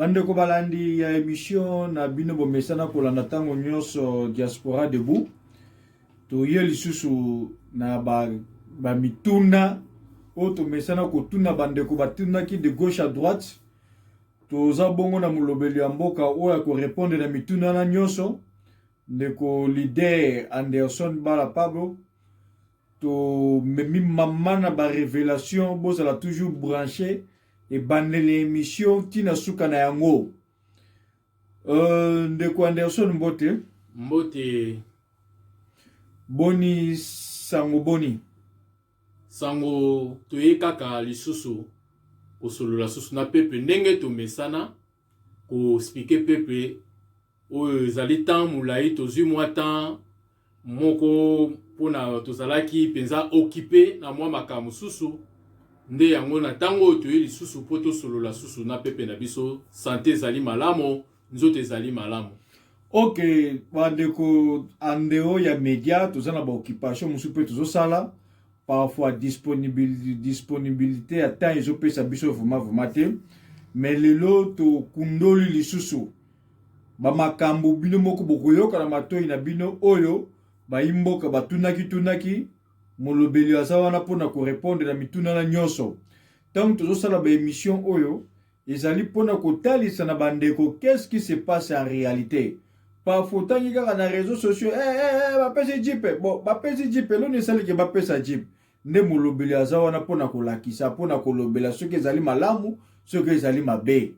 Bandeko balandi ya emission na bino bomesana kolanda ntango nyonso Diaspora Debout, toye lisusu na bamituna ba oyo tomesana kotuna. Bandeko batunaki de gauche à droite. Toza bongo na molobeli ya mboka oyo akorépondre na mituna na nyonso, ndeko leader Anderson Bala Pablo. Tomemi mama na barévélation. Bozala toujours branché ebandeli émission ntina suka na yango. Ndeko Anderson, mbote. Mbote. Boni sango, boni? Sango, toye kaka lisusu kosolola susu na peuple ndenge tomesana koexpliquer peuple. Oyo ezali temps molai, tozwi mwa temps moko mpona tozalaki mpenza occupé na mwa makambo mosusu. Nde yango na ntango oyo toye lisusu mpo tosolola susu na peuple na biso. Santé ezali malamu, nzoto ezali malamu. Ok, bandeko, en dehors ya média toza na baoccupation mosusu mpe tozosala. Parfois disponibilité ya temps ezopesa biso vraiment vraiment te. Mais lelo tokundoli lisusu bamakambo bino moko bokoyoka na matoi na bino oyo bayimboka batunaki tunaki. Molobeli aza wana mpona korépondre na mituna na nyonso. Ntango tozosala baémission oyo, ezali mpona kotalisa na bandeko qu'est-ce qui se passe en réalité. Parfois otangi kaka na réseaux sociaux, eh, eh, eh, bapesi jeep. Bon, bapesi jeep, eloni esaliki bapesa jeep? Nde molobeli aza wana mpona kolakisa, mpona kolobela soki ezali malamu, soki ezali mabe.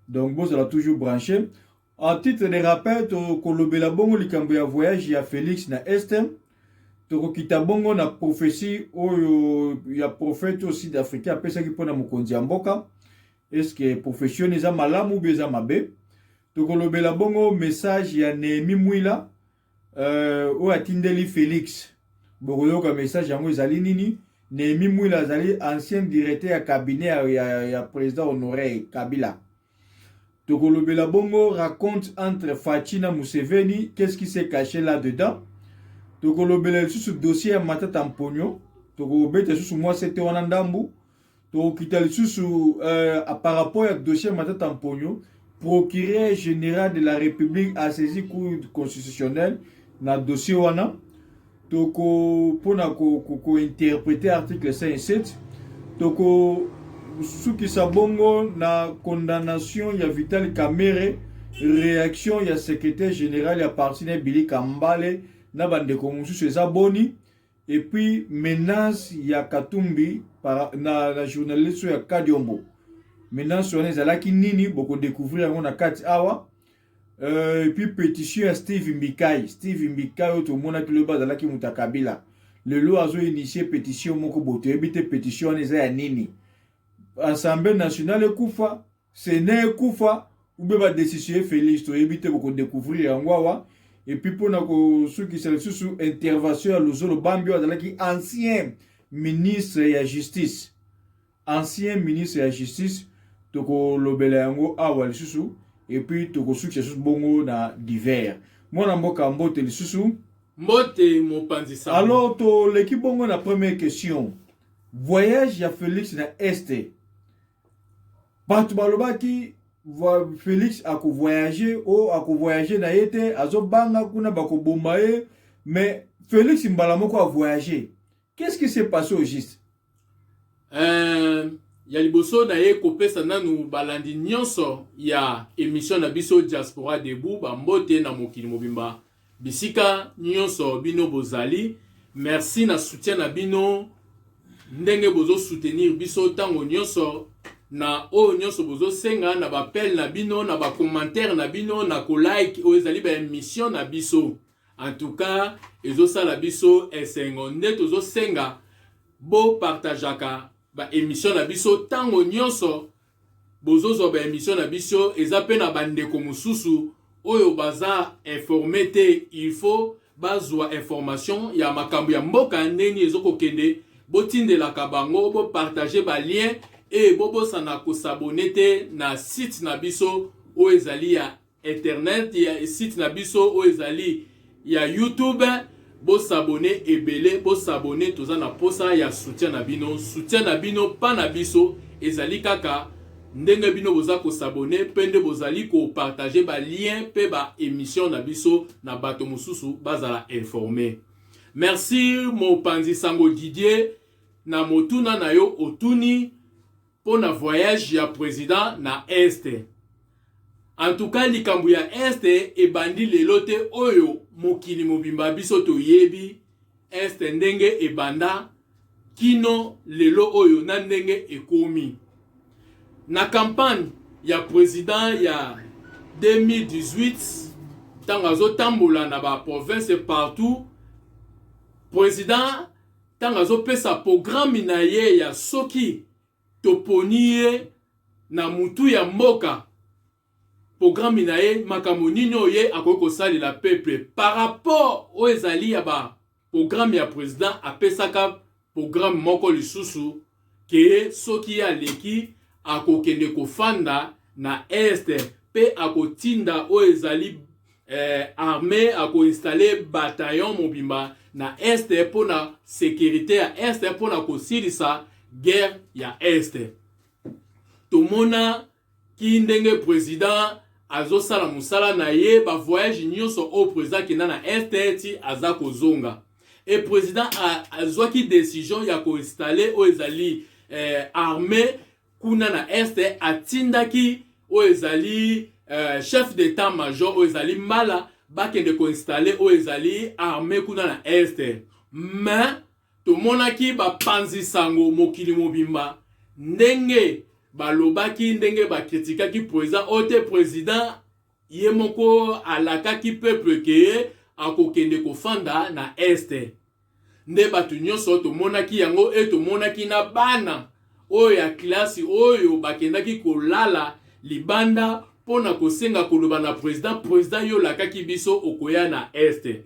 Donc bozala toujours branché. En titre de rappel, tokolobela bongo likambo ya voyage ya Félix na Est. Tokokita bongo na prophétie oyo ya prophète oyo sud africain apesaki mpona mokonzi ya mboka. Est-ce prophétie wana eza malamu ube eza mabe? Tokolobela bongo message ya Néhémie Mwila oyo atindeli Félix. Bokoyoka message yango ezali nini. Néhémie Mwila azali ancien directeur ya cabinet ya président Honoré Kabila. Tokolobela bongo rencontre entre Fatshi na Museveni, qu'est-ce qui s'est caché là dedans. Tokolobela lisusu dossier ya Matata Mponyo, tokobeta lisusu mwa sete wana ndambu. Tokokita lisusu par rapport ya dossier ya Matata Mponyo, procureur général de la République a saisi Cour constitutionnelle na dossier wana. Toko mpona kointerpréter article 5 7. Tokosukisa bongo na condamnation ya Vital Kamerhe, réaction ya secrétaire général ya parti na Billy Kambale na bandeko mosusu eza boni, et puis menace ya Katumbi na journaliste ya Kadiombo. Menace wana ezalaki nini? Bokodécouvrir yango na kati awa. Et puis pétition ya Steve Mbikai. Steve Mbikai oyo tomonaki lobi azalaki moto ya Kabila, lelo azoinitier pétition moko boye, toyebi te pétition wana eza ya nini. Assemblée nationale ekufa, Sénat ekufa, ube badécision ye Félix, toyebi te, bokodécouvrir yango awa. Et puis mpona kosukisa lisusu, intervention ya Luzolo Bambi oyo azalaki ancien ministre ya justice, ancien ministre ya justice, tokolobela yango awa lisusu. Et puis tokosukisa lisusu bongo na divers. Mwana mboka, mbote lisusu. Mbote, mopanzi sango. Alors toleki bongo na première question: voyage ya Félix na Est. Bato balobaki Félix akovoyage o akovoyage na ye te, azobanga kuna bakoboma ye. Mais Félix mbala moko avoyage. Qu'est-ce qui s'est passé au juste? Ya liboso na ye kopesa nanu balandi nyonso ya émission na biso Diaspora Debout bambote na mokili mobimba, bisika nyonso bino bozali. Merci na soutien na bino, ndenge bozosoutenir biso ntango nyonso na oyo nyonso bozosenga na baappel na bino, na bacommentaire na bino, na kolike oyo ezali baémission na biso. En tout cas ezosala biso esengo. Nde tozosenga bopartageaka baémission na biso ntango nyonso bozozwa baémission na biso. Eza mpe na bandeko mosusu oyo baza informé te, il faut bazwa information ya makambo ya mboka ndeni ezokokende. Botindelaka bango, bopartage balien e bobosana kos'abonner te na site na biso oyo ezali ya internet, ya site na biso oyo ezali ya YouTube. Bos'abonner ebele, bos'abonner. Toza na posa ya soutien na bino. Soutien na bino mpa na biso ezali kaka. Ndenge bino boza kosabone mpe nde bozali kopartage balien mpe baémission na biso na bato mosusu bazala informe. Merci mopanzi sango Didier na motuna na yo otuni mpo na voyage ya président na Est. En tout cas, likambo ya Est ebandi lelo te. Oyo mokili mobimba biso toyebi Est ndenge ebanda kino lelo oyo na ndenge ekomi. Na campagne ya président ya 2018, ntango azotambola na baprovince partout, président ntango azopesa programme na ye ya soki toponi ye na mutu ya mboka, programme na ye, makambo nini oyo ye akoki kosalela peuple par rapport oyo ezali ya baprogramme ya président, apesaka programme moko lisusu ke soki ye aleki, akokende kofanda na Est mpe akotinda oyo ezali armée, akoinstalle bataillon mobimba na Est mpo na sécurité ya Est, mpo na kosilisa guerre ya Est. Tomona ki ndenge président azosala mosala na ye, bavoyage nyonso oyo président akenda na Est ti aza kozonga. E président azwaki décision ya koinstalle oyo ezali armée kuna na Est. Atindaki oyo ezali chef d'état major oyo ezali Mbala, bakende koinstalle oyo ezali armée kuna na Est. Mais tomonaki bapanzi sango mokili mobimba ndenge balobaki, ndenge bakritikaki président oyo te. Président ye moko alakaki peuple ke akokende kofanda na Est. Nde bato nyonso tomonaki yango e tomonaki na bana oyo ya klasi oyo bakendaki kolala libanda mpo na kosenga, koloba na président: "Président, yo olakaki biso okoya na Est."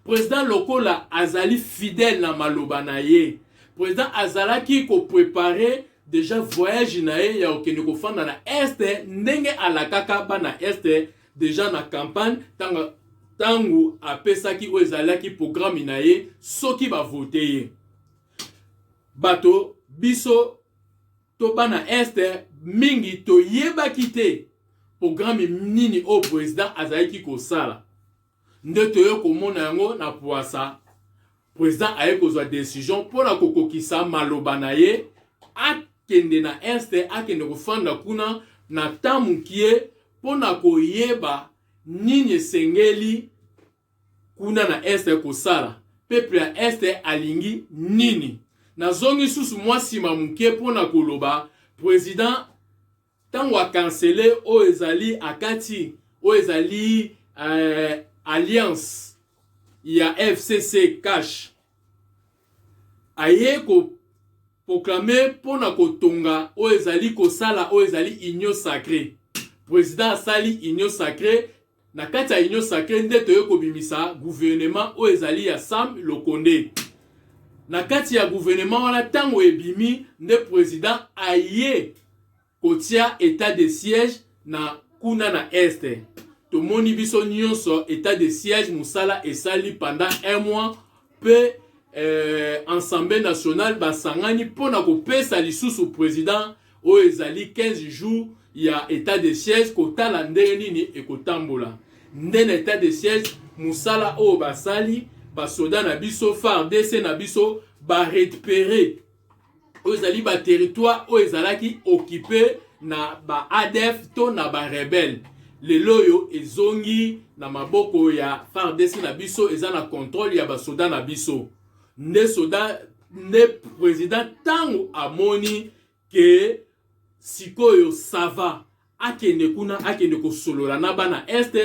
Président lokola azali fidèle na maloba na ye, président azalaki koprépare déjà voyage na ye ya kokende kofanda na Est ndenge alakaka bana Est déjà na campagne, ntango ntango apesaki oyo ezalaki programme na ye soki bavote ye. Bato biso to bana Est mingi toyebaki te programme nini oyo président azalaki kosala. Nde toye komona yango na pwasa, président aye kozwa décision mpo na kokokisa maloba na ye, akende na Est, akende kofanda kuna na ta mokie mpo na koyeba nini esengeli kuna na Est kosala, peuple ya Est alingi nini. Nazongi susu mwa nsima moke mpo na koloba, président ntango akansele oyo ezali akati oyo ezali alliance ya FCC CACH, aye koproclame mpo na kotonga oyo ezali kosala oyo ezali Union sacrée. Président asali Union sacrée. Na kati ya Union sacrée nde toye kobimisa gouvernement oyo ezali ya Sam Lokonde. Na kati ya gouvernement wana, ntango ebimi, nde président aye kotia état de siège na kuna na Est. Tomoni biso nyonso état de siège, mosala esali pendant un mois mpe Assemblée nationale basangani mpona kopesa lisusu président oyo ezali 15 jours ya état de siège, kotala ndenge nini ekotambola. Nde na état de siège, mosala oyo basali, basoda na biso, FARDC na biso, barécupere oyo ezali baterritoire oyo ezalaki occupé na ba ADF to na barebele. Lelo oyo ezongi na maboko ya FARDC na biso, eza na contrôle ya basoda na biso. Nde soda, nde président ntango amoni ke sikoyo ça va, akende kuna, akende kosolola na bana Est,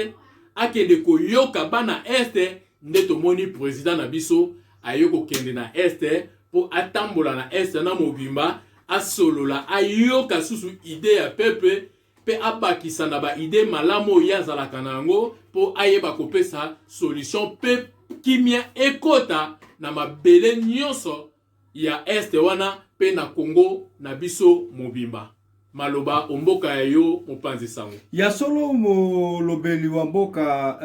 akende koyoka bana Est. Nde tomoni président na biso aye kokende na Est mpo atambola na Est na mobimba, asolola, ayoka susu idée ya peuple mpe abakisa na baidée malamu oyo ye azalaka na yango mpo ayeba kopesa solution mpe kimia ekota na mabele nyonso ya Est wana mpe na Kongo na biso mobimba. Maloba omboka ya yo, mopanzi sango. Ya solo, molobeli wa mboka,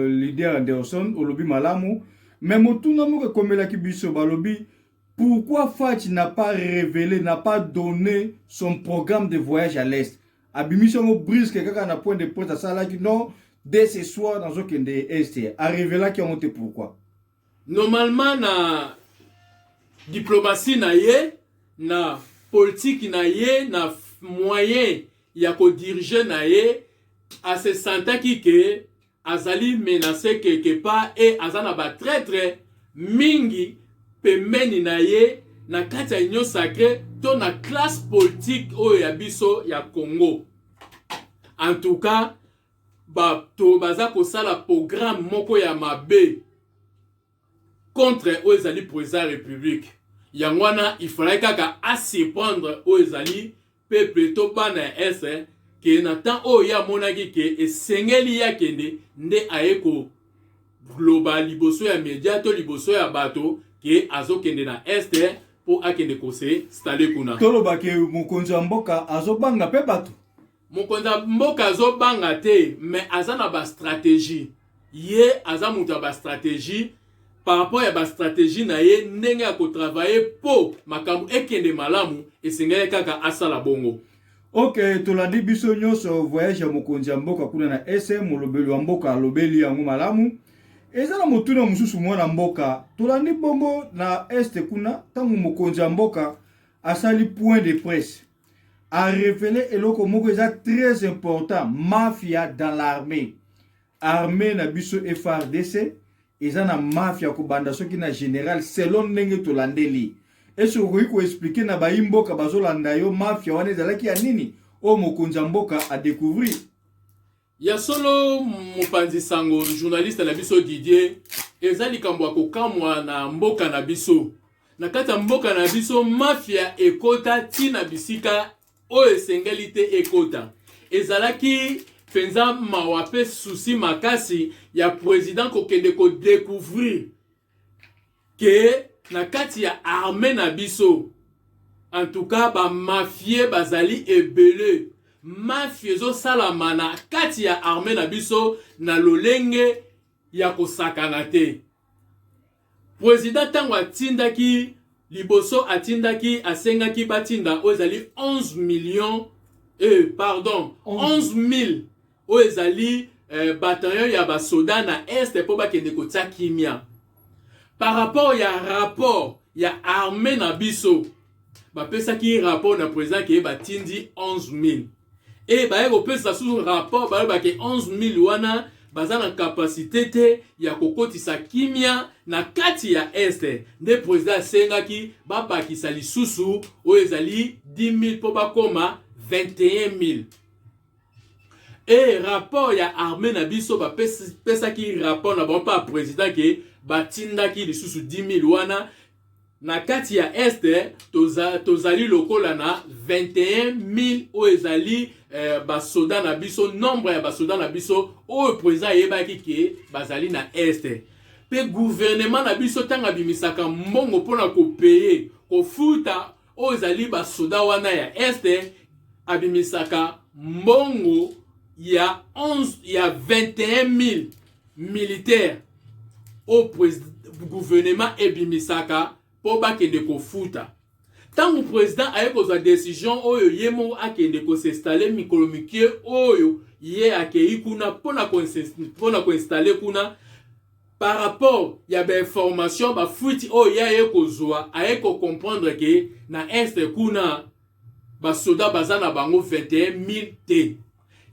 leader Anderson, olobi malamu. Me motuna moko ekomelaki biso, balobi Pourquoi Fatshi n'a pas révélé, n'a pas donné son programme de voyage à l'Est? Abimisi yango brusque kaka na point de presse asalaki, non, dès ce soir nazokende Est. Arevelaki yango te, pourquoi? Normalement, na diplomatie na ye, na politique na ye, na moyen ya kodiriger na ye, ase sentaki ke azali menacé quelque part e aza na batraître mingi pembeni na ye, na kati ya Union sacrée to na classe politique oyo ya biso ya Congo. En tout cas, bato baza kosala programme moko ya mabe contre oyo ezali président ya République. Yango wana ifalaki kaka asurprendre oyo ezali peuple to bana ya Est ke na temps oyo ye amonaki ke esengeli ye akende, nde aye koloba liboso ya media to liboso ya bato ke azokende na Est mpo akende kos'installer kuna. Toloba ke mokonzi ya mboka azobanga mpe bato? Mokonzi ya mboka azobanga te, mais aza na bastratégie. Ye aza moto ya bastratégie. Par rapport ya bastratégie na ye, ndenge ya kotravailler mpo makambo ekende malamu, esengeli kaka asala bongo. Ok, tolandi biso nyonso voyage ya mokonzi ya mboka kuna na Est. Molobeli wa mboka alobeli yango malamu. Eza na motuna mosusu, mwana mboka. Tolandi bongo na Est kuna, ntango mokonzi ya mboka asali point de presse, arévélé eloko moko eza très important: mafia dans l'armée. Armée na biso FARDC eza na mafia, kobanda soki na général, selon ndenge tolandeli. Ese okoki koexpliquer na bayi mboka bazolanda yo, mafia wana ezalaki ya nini oyo mokonzi ya mboka adécouvrir? Ya solo, mopanzi sango, journaliste na biso Didier, eza likambo ya kokamwa na mboka na biso. Na kati ya mboka na biso, mafia ekota ntina bisika oyo esengeli te ekota. Ezalaki mpenza mawa mpe souci makasi ya président kokende kodécouvrir ke na kati ya armée na biso, en tout cas, bamafieux bazali ebele. Mafia ezosalama na kati ya armée na biso na lolenge ya kosakana te. Président, ntango atindaki liboso, atindaki, asengaki batinda oyo ezali 11 millions, pardon, 11 000 oyo ezali bataillon ya basoda na Est mpo bakende kotia kimia. Par rapport ya rapport ya armée na biso, bapesaki rapport na président ke batindi 11 000 e baye kopesa susu rapport, bayebake 11 000 wana baza na capacité te ya kokotisa kimia na kati ya Est. Nde président asengaki babakisa lisusu oyo ezali 10 000 mpo bakóma 21 000. E rapport ya armée na biso, bapesaki rapport na bango mpa président ke batindaki lisusu 10 000 wana na kati ya Est. Tozali lokola na 21 000 oyo ezali basoda na biso, nombre ya basoda na biso oyo président ayebaki ke bazali na Est. Mpe gouvernement na biso, ntango abimisaka mbongo mpona kopayer, kofuta oyo ezali basoda wana ya Est, abimisaka mbongo ya 11, ya 21 000 militaire oyo gouvernement ebimisaka mpo bakende kofuta. Ntango président aye kozwa décision oyo ye moko akende kos'installer, mikolo mike oyo ye akei kuna mpona koinstaller kuna, par rapport ya bainformation, bafuite oyo ye aye kozwa, aye kocomprendre ke na Est kuna basoda baza na bango 21 000 te.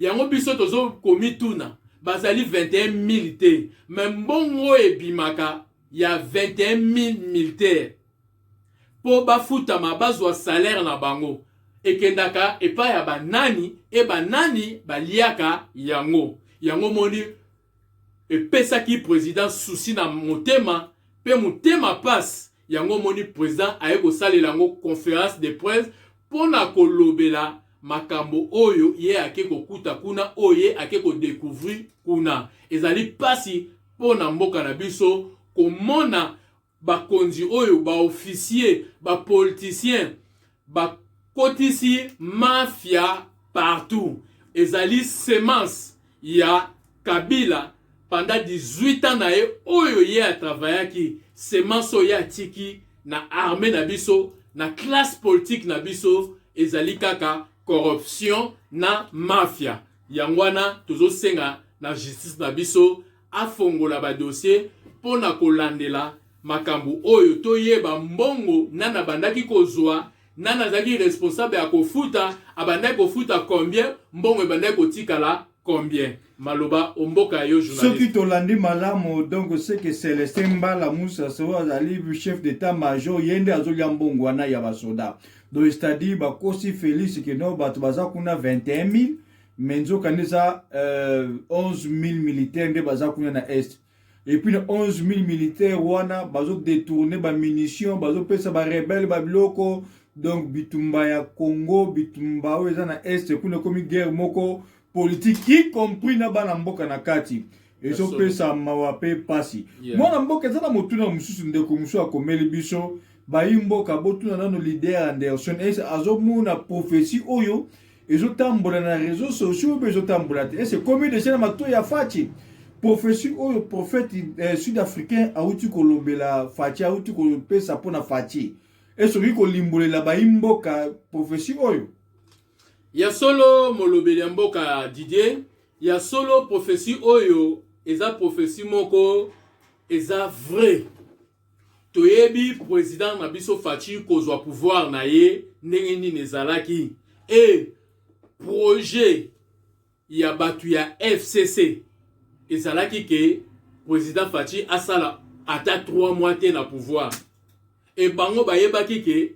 Yango biso tozokomituna, bazali 21 000 te, mais mbongo oyo ebimaka ya 21 000 militaire mpo bafutama, bazwa salaire na bango, ekendaka epai ya banani? E banani baliaka yango? Yango moni epesaki président souci na motema mpe motema pasi. Yango moni président aye kosalela yango conférence de presse mpo na kolobela makambo oyo ye ake kokuta kuna, oyo ye ake kodécouvrir kuna. Ezali mpasi mpo na mboka na biso komona bakonzi oyo, baofficier, bapoliticien bakotisi mafia partout. Ezali semence ya Kabila pendant 18 ans na ye oyo ye atravaillaki, semence oyo ye atiki. na armée na biso, na classe politique na biso, ezali kaka corruption na mafia. Yango wana tozosenga na justice na biso afongola badossier mpo na kolandela makambo oyo, toyeba mbongo nani abandaki kozwa, nani azalaki responsable ya kofuta, abandaki kofuta combien, mbongo ebandaki kotikala combien. Maloba omboka ya yo journaliste. Soki tolandi malamu, donc c'est que Celestin Mbala Musasa oyo azali chef d'état major, ye nde azolia mbongo wana ya basoda. Donc c'est-à-dire bakosi Félix que no bato baza kuna 21 000, mais nzoka nde eza 11 000 militaire nde baza kuna na Est. Et puis na 11 000 militaire wana bazodétourner bamunition, bazopesa barebelles babiloko. Donc bitumba ya Congo, bitumba oyo eza na Est kuna, ekomi guerre moko politique, y compris na bana mboka na kati. Ezopesa mawa mpe pasi. Mwana mboka, eza na motuna mosusu, ndeko mosusu akomeli biso: bayi mboka, botuna nano leader Anderson, ese azomona prophétie oyo ezotambola na réseaux sociaux mpe ezotambola te? Ese ekomi déjà na matoi ya Fatshi, prophétie oyo prophète sud africain awuti kolobela Fatshi, awuti kopesa mpona Fatshi? Esoki kolimbolela bayi mboka prophétie oyo? Ya solo, molobeli ya mboka Didier, ya solo, prophétie oyo eza prophétie moko eza vrai. Toyebi président na biso Fatshi kozwa pouvoir na ye ndenge nini ezalaki. E projet ya bato ya FCC ezalaki ke président Fatshi asala ata 3 mois te na pouvoir. E bango bayebaki ke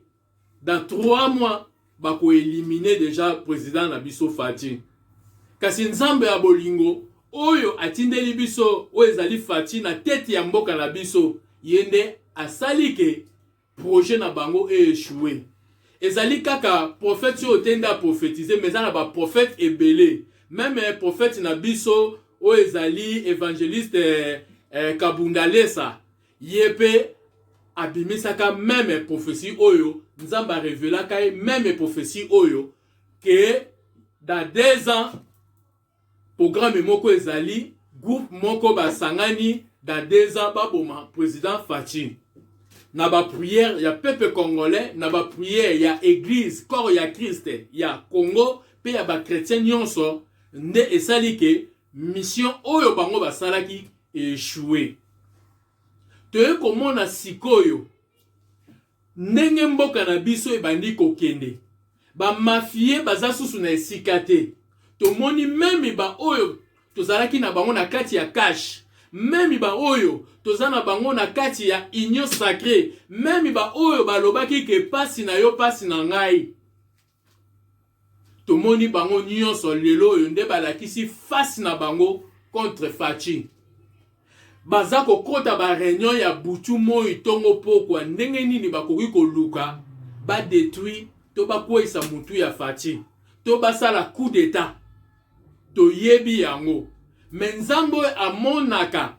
dans 3 mois bakoéliminer déjà président na biso Fatshi. Kasi Nzambe ya bolingo oyo atindeli biso oyo ezali Fatshi na tete ya mboka na biso, ye nde asali ke projet na bango eéchouer. Ezali kaka prophète oyo te nde aprophétiser, mais eza na baprophète ebele. Même prophète na biso oyo ezali évangéliste Kabundalesa, ye mpe abimisaka même prophétie oyo Nzambe arevelaka ye, même prophétie oyo ke dans 2 ans programme moko ezali, groupe moko basangani, dans 2 ans baboma président Fatshi. Na baprière ya peuple congolais, na baprière ya église Corps ya Christ ya Congo mpe ya bachrétien nyonso, nde esali ke mission oyo bango basalaki échoué. Toye komona sikoyo ndenge mboka na biso ebandi kokende, bamafieux baza susu na esika te. Tomoni même baoyo tozalaki na bango na kati ya CACH, même baoyo toza na bango na kati ya Union sacrée, même baoyo balobaki ke pasi na yo pasi na ngai, tomoni bango nyonso lelo oyo nde balakisi face na bango contre Fatshi. Baza kokɔta baréunion ya butu, moi, ntongo, pokwa, ndenge nini bakoki koluka badétruire to bakweyisa mutu ya Fatshi to basala coup d'état. Toyebi yango, mais Nzambe oyo amonaka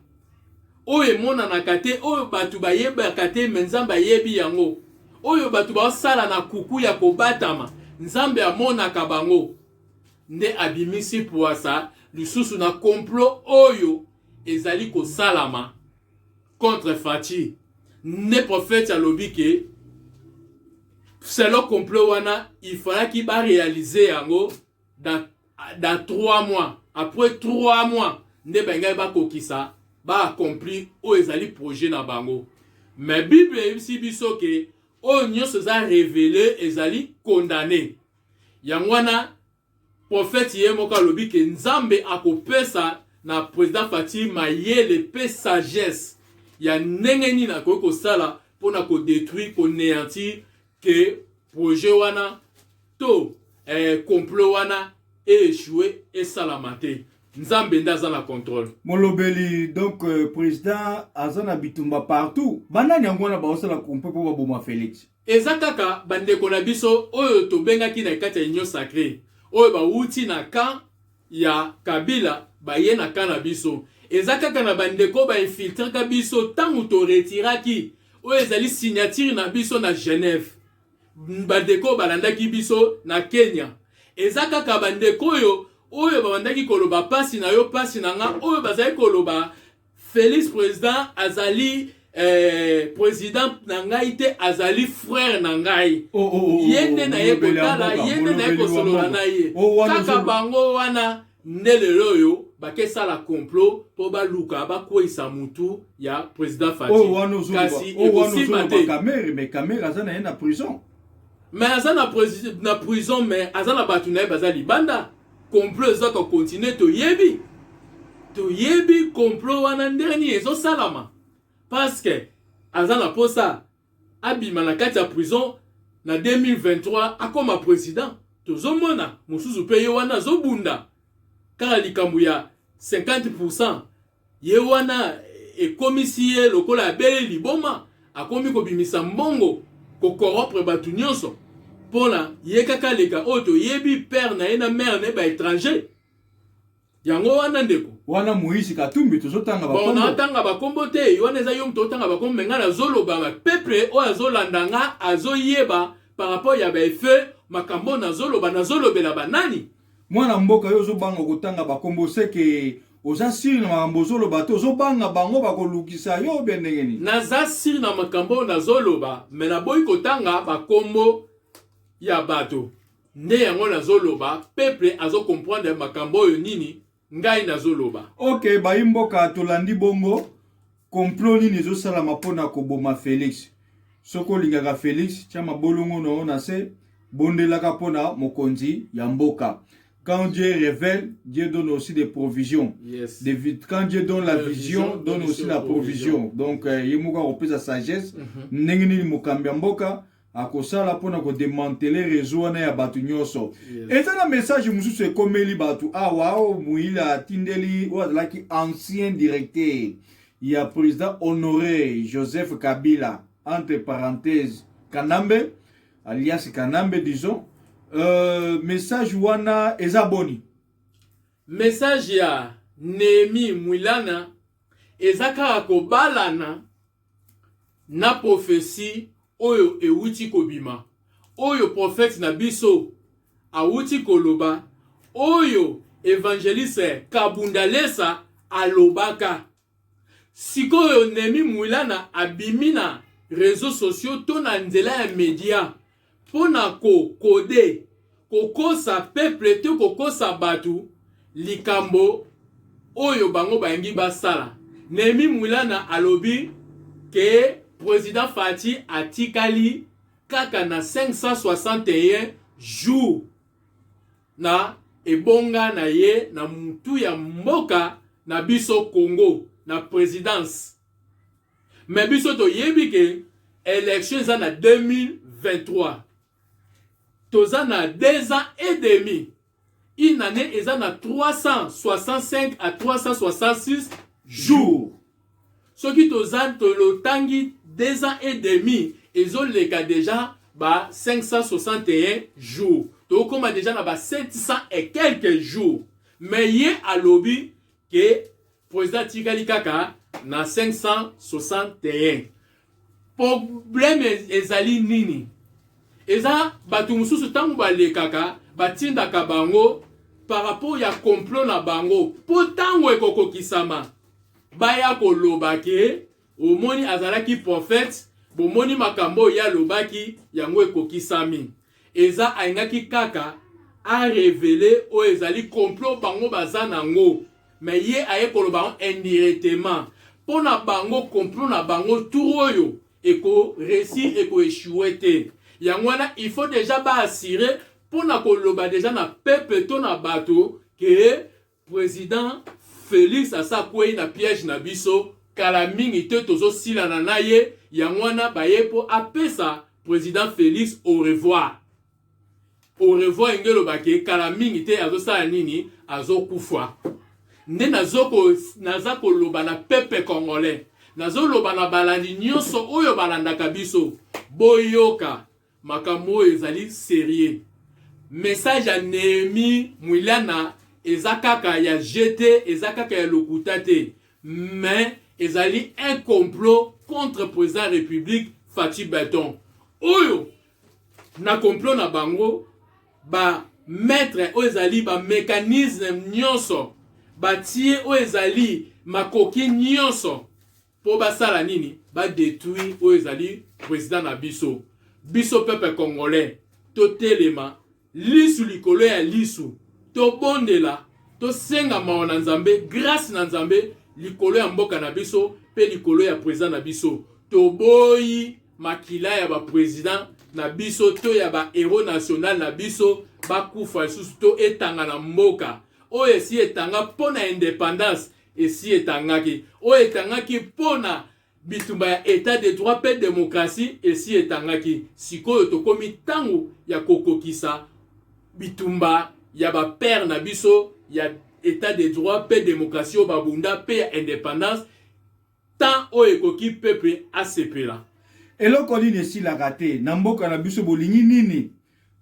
oyo emonanaka te, oyo bato bayebaka te, mais Nzambe ayebi yango. Oyo bato basala na kuku ya kobatama, Nzambe amonaka bango, nde abimisi pwasa lisusu na complot oyo ezali kosalama contre Fatshi. Nde prophète alobi ke selon complot wana, il fallaki baréaliser yango dans 3 mois. Après 3 mois nde bangai bakokisa, baaccomplir oyo ezali projet na bango. Mais Bible eyebisi biso ke oyo nyonso eza révélé ezali condamné. Yango wana prophète ye moko alobi ke Nzambe akopesa na président Fatshi mayele mpe sagesse ya ndenge nini akoki kosala mpona kodétruire, konéantir ke projet wana to complot wana échoué, esalama te. Nzambe nde aza na contrôle. Molobeli, donc président aza na bitumba partout. Banani yango wana baosala complot mpo baboma Félix? Eza kaka bandeko na biso oyo tobengaki na kati ya Union sacrée, oyo bawuti na camp ya Kabila, baye na camp na biso. Eza kaka na bandeko bainfiltraka biso ntango toretiraki oyo ezali signature na biso na Genève, bandeko oyo balandaki biso na Kenya. Eza kaka bandeko oyo babandaki koloba pasi na yo pasi na nga, oyo bazali koloba Félix président azali Président na ngai te, azali frère na ngai. Oh, Ye nde na ye molobeli ya kotala mboka, ye nde na ye molobeli wa kosolola mboka. Na ye. Oh, wana Kaka bango wana nde lelo oyo bakesala complot mpo baluka bakweyisa mutu ya président Fatshi. Oyo wana ozoloba, Kasi oyo wana ekosimba ozoloba te. Kamerhe, mais Kamerhe aza na ye na prison. Mais aza na prison, mais aza na bato na ye baza libanda. Complot eza kocontinuer. Toyebi complot wana ndenge nini ezosalama, parce que aza na posa abima na kati ya prison na 2023, akoma président. Tozomona mosusu mpe ye wana azobunda kaka likambo ya 50. Ye wana ekomisi ye lokola abeli liboma, akomi kobimisa mbongo, kocorrompre bato nyonso mpona ye kaka leka. Oyo toyebi père na ye na mère na ye baétranger. Yango wana, ndeko. Wana Moïse Katumbi, tozotanga Bon, bakombo. Natanga bakombo te. Wana eza yo moto otanga bakombo, mais ngai nazoloba, bapeuple oyo azolanda nga azoyeba par rapport ya baeffet makambo nazoloba, nazolobela banani. Mwana mboka, yo ozobanga kotanga bakombo, seke oza sûr na makambo ozoloba te. Ozobanga bango bakolukisa yo be ndenge nini? Naza sûr na makambo oyo nazoloba, mais naboyi kotanga bakombo ya bato. Nde yango nazoloba, peuple azocomprendre makambo oyo nini ngai nazoloba. Ok, bayi mboka, tolandi bongo complot nini ezosalama mpona koboma Félix. Soki olingaka Félix, tia mabolongo na yo na se, bondelaka mpona mokonzi ya mboka. Quand Dieu révèle, Dieu donne aussi des provisions. Quand Dieu donne la La vision, vision, donne aussi la provision. Donc ye moko akopesa sagesse ndenge nini mokambi ya mboka akosala mpona kodémanteler réseau wana ya bato nyonso. Eza na message mosusu ekomeli bato awa, oyo Moyila atindeli, oyo azalaki ancien directeur ya président Honoré Joseph Kabila, entre parenthèse Kanambe, alias Kanambe, disons. Message wana eza boni? Message ya Nehemi Mwilana eza kaka kobalana na prophétie oyo ewuti kobima, oyo prophète na biso awuti koloba, oyo évangéliste Kabunda Lesa alobaka. Sikoyo Nehemi Mwilana abimi na réseaux sociaux to na nzela ya média mpo na kokode kokosa peuple te, kokosa bato likambo oyo bango balingi basala. Nehemi Mwilana alobi ke président Fatshi atikali kaka na 561 jours na ebonga na ye na mutu ya mboka na biso Congo, na présidence. Mais biso toyebi ke élection eza na 2023, toza na 2 ans et demi. Une année eza na 365 à 366 jours. Soki toza tolotangi 2 ans et demi, ezoleka déjà ba 561 jours, tokóma déjà na ba 700 et quelques jours. Mais ye alobi ke président atikali kaka na 561. Problème ezali nini? Eza bato mosusu, ntango balekaka, batindaka bango par rapport ya complot na bango, mpo ntango ekokokisama baya koloba ke omoni azalaki prophète, bomoni makambo oyo ye alobaki, yango ekokisami. Eza alingaki kaka arévéler oyo ezali complot bango baza nango, mais ye aye koloba yango indirectement mpo na bango complot na bango tour oyo ekoréussir, ekoéchouer te. Yango wana il faut déjà baassurer mpo na koloba déjà na peuple to na bato ke président Félix asa akwei na piège na biso, kala mingi te tozosilana na ye. Yango wana baye mpo apesa président Félix au revoir. Au revoir enge elobaki kala mingi te azosala nini, azokufa. Nde naza koloba na peuple congolais, nazoloba na balandi nyonso oyo balandaka biso, boyoka makambo oyo ezali sérieux. Message ya Nehemi Mwilana eza kaka ya gt, eza kaka ya lokuta te, mais ezali un complot contre président République Fatshi Béton. Oyo na complot na bango bamettre oyo ezali bamécanisme nyonso, batie oyo ezali makoki nyonso. mpo basala nini? Badetruire oyo ezali président na biso. Biso peuple congolais totelema lisu likolo ya lisu, tobondela, tosenga mawa na Nzambe, grâce na Nzambe likolo ya mboka na biso mpe likolo ya président na biso. Toboyi makila ya baprésident na biso to ya bahéros national na biso bakufa lisusu to etanga na mboka oyo esi etanga mpo na indépendance, esi etangaki oyo etangaki mpo na bitumba ya état de droit mpe démocratie, esi etangaki. Sikoyo tokomi ntango ya kokokisa bitumba ya bapère na biso ya état de droit mpe démocratie oyo babunda mpe ya indépendance. Temps oyo ekoki, peuple asepela. Eloko nini esilaka te na mboka na biso? Bolingi nini?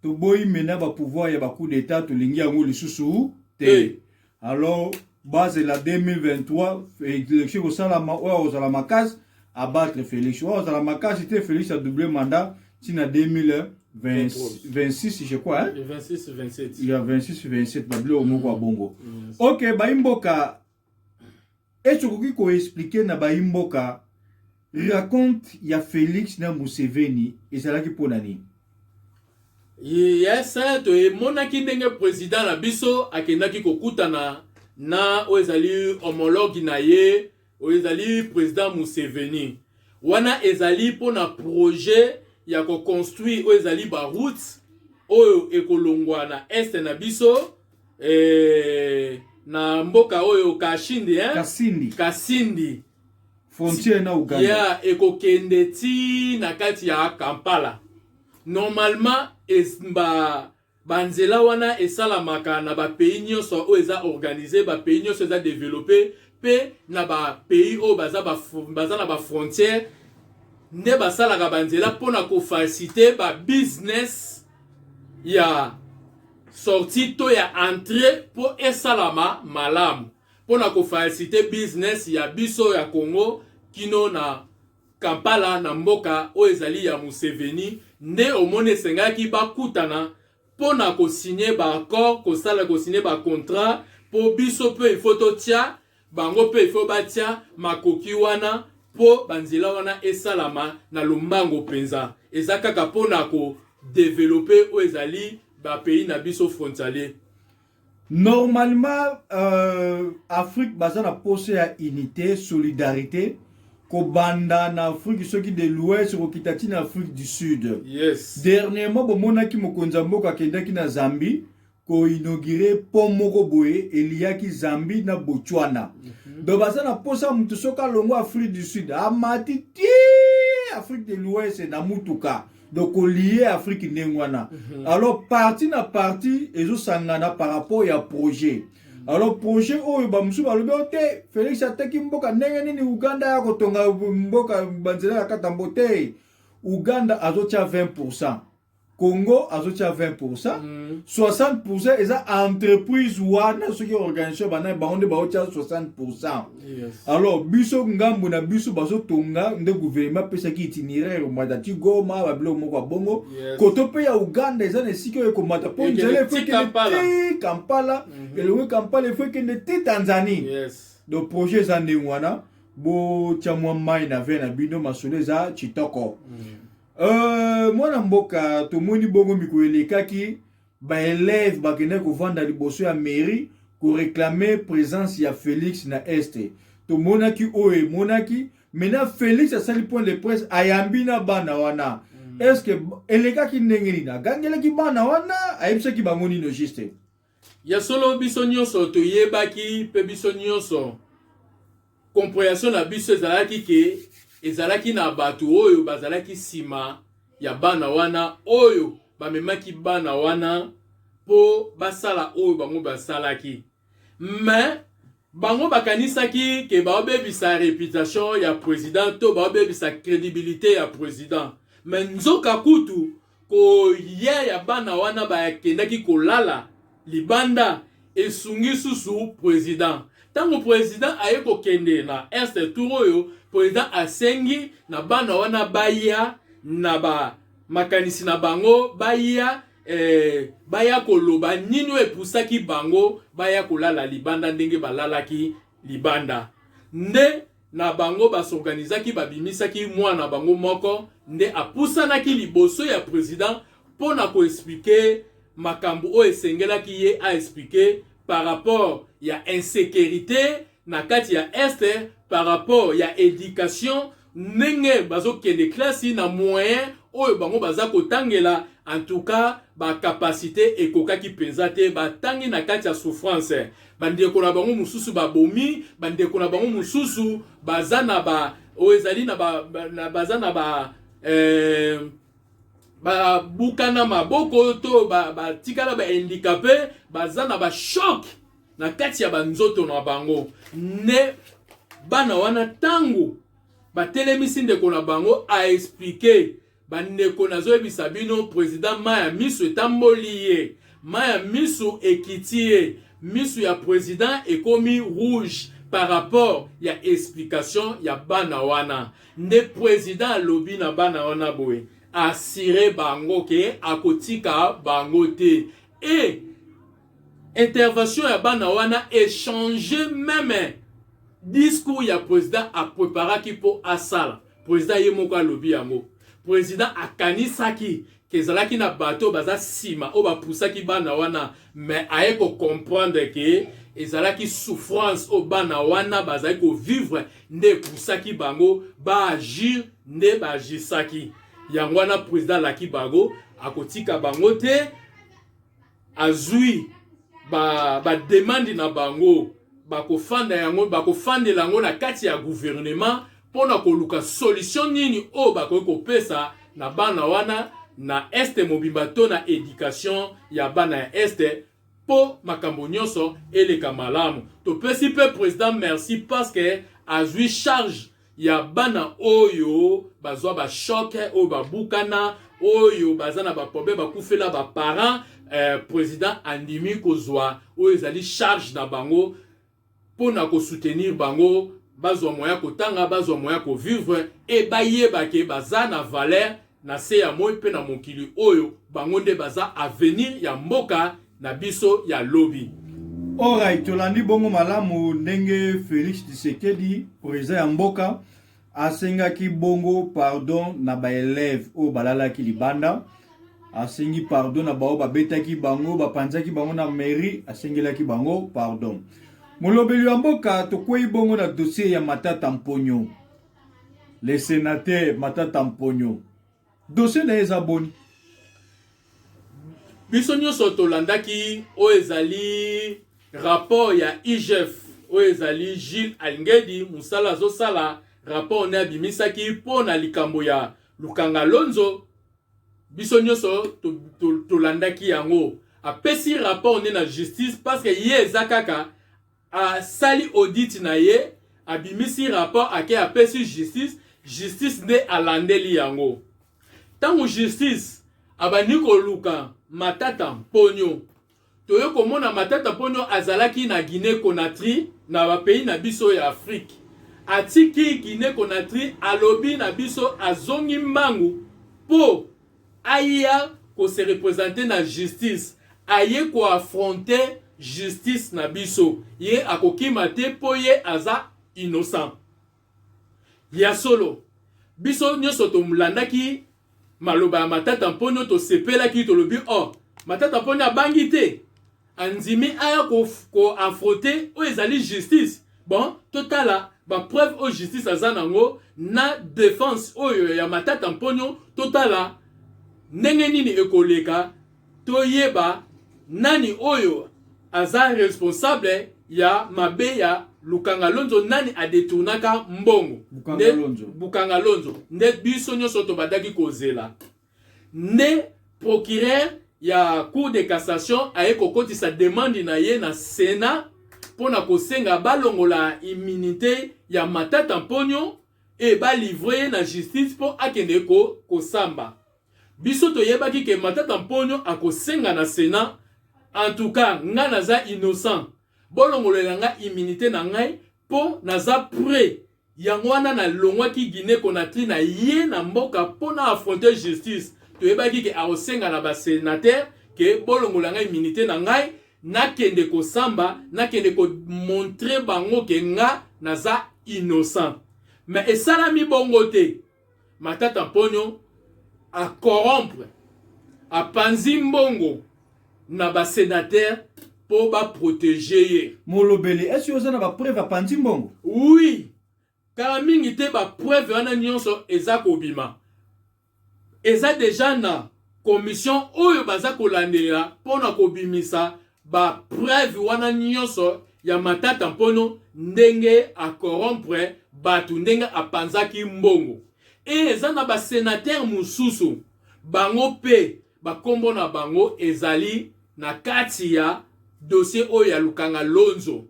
Toboyi mena bapouvoir ya bacoup d'état, tolingi yango lisusu te. Hey. Alors bazela 2023, élection ekosalama. Oyo akozala makasi abattre Félix, oyo akozala makasi te, Félix adouble mandat ntina 2026, je crois, hein? 26, 27. Ya 26, 27, babiloko moko ya bongo. Ok, bayimboka, esi okoki koexpliquer na bayimboka rencontre ya Félix na Museveni ezalaki mpona nini? Yes, toemonaki ndenge président na biso akendaki kokutana na oyo ezali homologue na ye, oyo ezali président Museveni. Wana ezali mpona projet ya koconstruire oyo ezali baroute oyo ekolongwa na est na biso, na mboka oyo Kashindi, hein? Kasindi. Kasindi. Frontière na Uganda. Ya ekokende ti na kati ya Kampala. Normalement banzela wana esalamaka na bapays nyonso oyo eza organisé, bapays nyonso eza développé, mpe na bapays oyo baza na bafrontière nde basalaka banzela mpona kofaciliter babusiness ya sortie to ya entrée mpo esalama malamu, mpona kofaciliter business ya biso ya Congo kino na Kampala, na mboka oyo ezali ya Museveni. Nde omoni esengaki bakutana mpo na kosigner baaccord, kosala kosigner bacontrat, mpo biso mpe ifo totia, bango mpe ifo batia makoki wana mpo banzela wana esalama na lombango mpenza. Eza kaka mpo na kodévelopper oyo ezali bapays na biso frontalier. Normalement, Afrique baza na posa ya unité, solidarité, kobanda na Afrique soki de l'Ouest kokita ntina Afrique du Sud. Dernièrement bomonaki mokonzi ya mboka akendaki na Zambie koinaugurer pont moko boye eliaki Zambie na Botswana. Donc baza na posa motu soki alongwa Afrique du Sud, amati ti Afrique de l'Ouest na mutuka, donc kolier Afrique ndenge wana. Alors parti na parti ezosangana par rapport ya projet. Alors projet oyo, bamosusu balobi o te, Félix ateki mboka, ndenge nini Uganda ya kotonga mboka, banzela ya katambo te? Uganda azotia 20, Congo azotia 20, 60 eza entreprise wana, soki organisation bana bango nde baotia 60. Alors biso ngambo na biso bazotonga nde gouvernement apesaki itinéraire omata ti Goma, babiloko moko ya bongo. Koto mpe ya Uganda eza na esika oyo ekomata mpo Ekende nzela efo ti ekende Kampala. ti Kampala, elongi Kampala efo ekende ti Tanzanie. Donc projet eza ndenge wana. Botya mwa mai na vin na bino, masolo eza kitoko. Mwana mboka, tomoni bongo mikolo elekaki baélève bakendaki kovanda liboso ya mairie koréclamer présence ya Félix na est. Tomonaki oyo emonaki. Maintenant Félix asali point de presse, ayambi na bana wana. Est ce que elekaki ndenge nini? Agangelaki bana wana, ayebisaki bango nini juste? Ya solo, biso nyonso toyebaki mpe biso nyonso compréhension na biso ezalaki ke ezalaki na bato oyo bazalaki nsima ya bana wana, oyo bamemaki bana wana mpo basala oyo bango basalaki. Mais bango bakanisaki ke baobebisa réputation ya président to baobebisa crédibilité ya président. Mais nzoka kutu koya ya bana wana bakendaki kolala libanda esungi susu président. Ntango président aye kokende na est, tour oyo président asengi na bana wana baya na ba makanisi na bango, baya koloba nini oyo epusaki bango baya kolala libanda ndenge balalaki libanda nde. na bango basorganizaki, babimisaki mwana bango moko nde apusanaki liboso ya president mpo na koexpliquer makambo oyo esengelaki ye aexpliquer par rapport ya insécurité na kati ya Est, par rapport ya éducation, ndenge bazokende klasi na moyen oyo bango baza kotangela. En tout cas, bacapacité ekokaki mpenza te. Batangi na kati ya souffrance. Bandeko na bango mosusu babomi, bandeko na bango mosusu baza na ba oyo ezali na ba, na, baza na ba babukana maboko to batikala ba bahandicapé, baza na bachoc na kati ya banzoto na bango. Nde bana wana, ntango batelemisi ndeko na bango aexpliquer, bandeko, nazoyebisa bino, président, mai ya miso etamboli ye, mai ya miso ekiti ye, miso ya président ekomi rouge par rapport ya explication ya bana wana. Nde président alobi na bana wana boye, assurer bango ke akotika bango te. E intervention ya bana wana echanger même discours ya président apréparaki mpo asala. Président ye moko alobi yango. Président akanisaki ke ezalaki na bato baza nsima oyo bapusaki bana wana, mais aye kocomprendre ke ezalaki souffrance oyo bana wana bazali kovivre nde epusaki bango baagir. Nde baagisaki yango wana. Président alaki bango akotika bango te. Azwi bademande ba na bango, bakofanda yango, bakofandela yango na kati ya gouvernement mpona koluka solution nini oyo bakoki kopesa na bana wana na Est mobimba to na éducation ya bana ya Est, mpo makambo nyonso eleka malamu. Topesi mpe président merci parce que azwi charge ya bana oyo bazwa bachoc, oyo babukana, oyo baza na baproblème, bakufela baparent. Président andimi kozwa oyo ezali charge na bango mpo na kosoutenir bango, bazwa moyen kotanga, bazwa moyen kovivre e bayeba ke baza na valeur na se ya moi mpe na mokili oyo. Bango nde baza avenir ya mboka na biso ya lobi. Alright, tolandi bongo malamu ndenge Félix Tshisekedi, président ya mboka, asengaki bongo pardon na baélève oyo balalaki libanda. Asengi pardon na bango babetaki bango, bapanzaki bango na mairie, asengelaki bango pardon. Molobeli ya mboka, tokwei bongo na dossier ya Matata Mponyo, le sénateur Matata Mponyo. Dossier na ye eza boni? Biso nyonso tolandaki oyo ezali rapport ya IGF, oyo ezali Jules Alingete mosala azosala. Rapport nde abimisaki mpo na likambo ya Lukanga Lonzo, biso nyonso tolandaki yango. Apesi rapport nde na justice parce que ye eza kaka asali audit na ye, abimisi rapport, ake apesi justice. Justice nde alandeli yango. Ntango justice abandi koluka Matata Mponyo, toye komona Matata Mponyo azalaki na Guinée Conakry, na bapays na biso ya Afrique. Atiki Guinée Conakry, alobi na biso azongi mbangu mpo aya kose représenter na justice, aye koaffronter justice na biso. Ye akokima te mpo ye aza innocent. Ya solo, biso nyonso tolandaki maloba ya Matata Mponyo, tosepelaki, tolobi: "Oh, Matata Mponyo abangi te, andimi aya koaffronter oyo ezali justice." Bon, totala bapreuve oyo justice aza nango na défense oyo ya Matata Mponyo, totala ndenge nini ekoleka, toyeba nani oyo aza responsable ya mabe ya Lukanga Lonzo, nani adetournaka mbongo. Bukanga Lonzo. Bukanga Lonzo. Nde biso nyonso tobandaki kozela nde procureur ya Cour de cassation aye kokotisa demande na ye na Sénat mpo na kosenga balongola immunité ya Matata Mponyo e balivrer ye na justice mpo akende kosamba. Biso toyebaki ke Matata Mponyo akosenga na Sénat: "En tout cas, nga naza innocent, bolongolela nga immunité na ngai mpo naza prêt." Yango wana nalongwaki Guinée Conakry na ye na mboka mpo na affronter justice. Toyebaki ke akosenga na basénateur ke bolongola ngai immunité na ngai, nakende kosamba, nakende komontrer bango ke nga naza innocent. Mais esalami bongo te. Matata Mponyo a corrompre, apanzi mbongo na ba sénateur mpo ba protéger ye. Molobeli, est-ce oza na ba preuve apanzi mbongo? Oui, kala mingi te ba preuve wana nyonso eza kobima. Eza deja na commission oyo baza kolandela mpona kobimisa ba preuve wana nyonso ya Matata Mpono, ndenge acorrompre bato, ndenge apanzaki mbongo. E eza na basénateur mosusu, bango mpe bakombo na bango ezali na kati ya dossier oyo ya Lukanga Lonzo.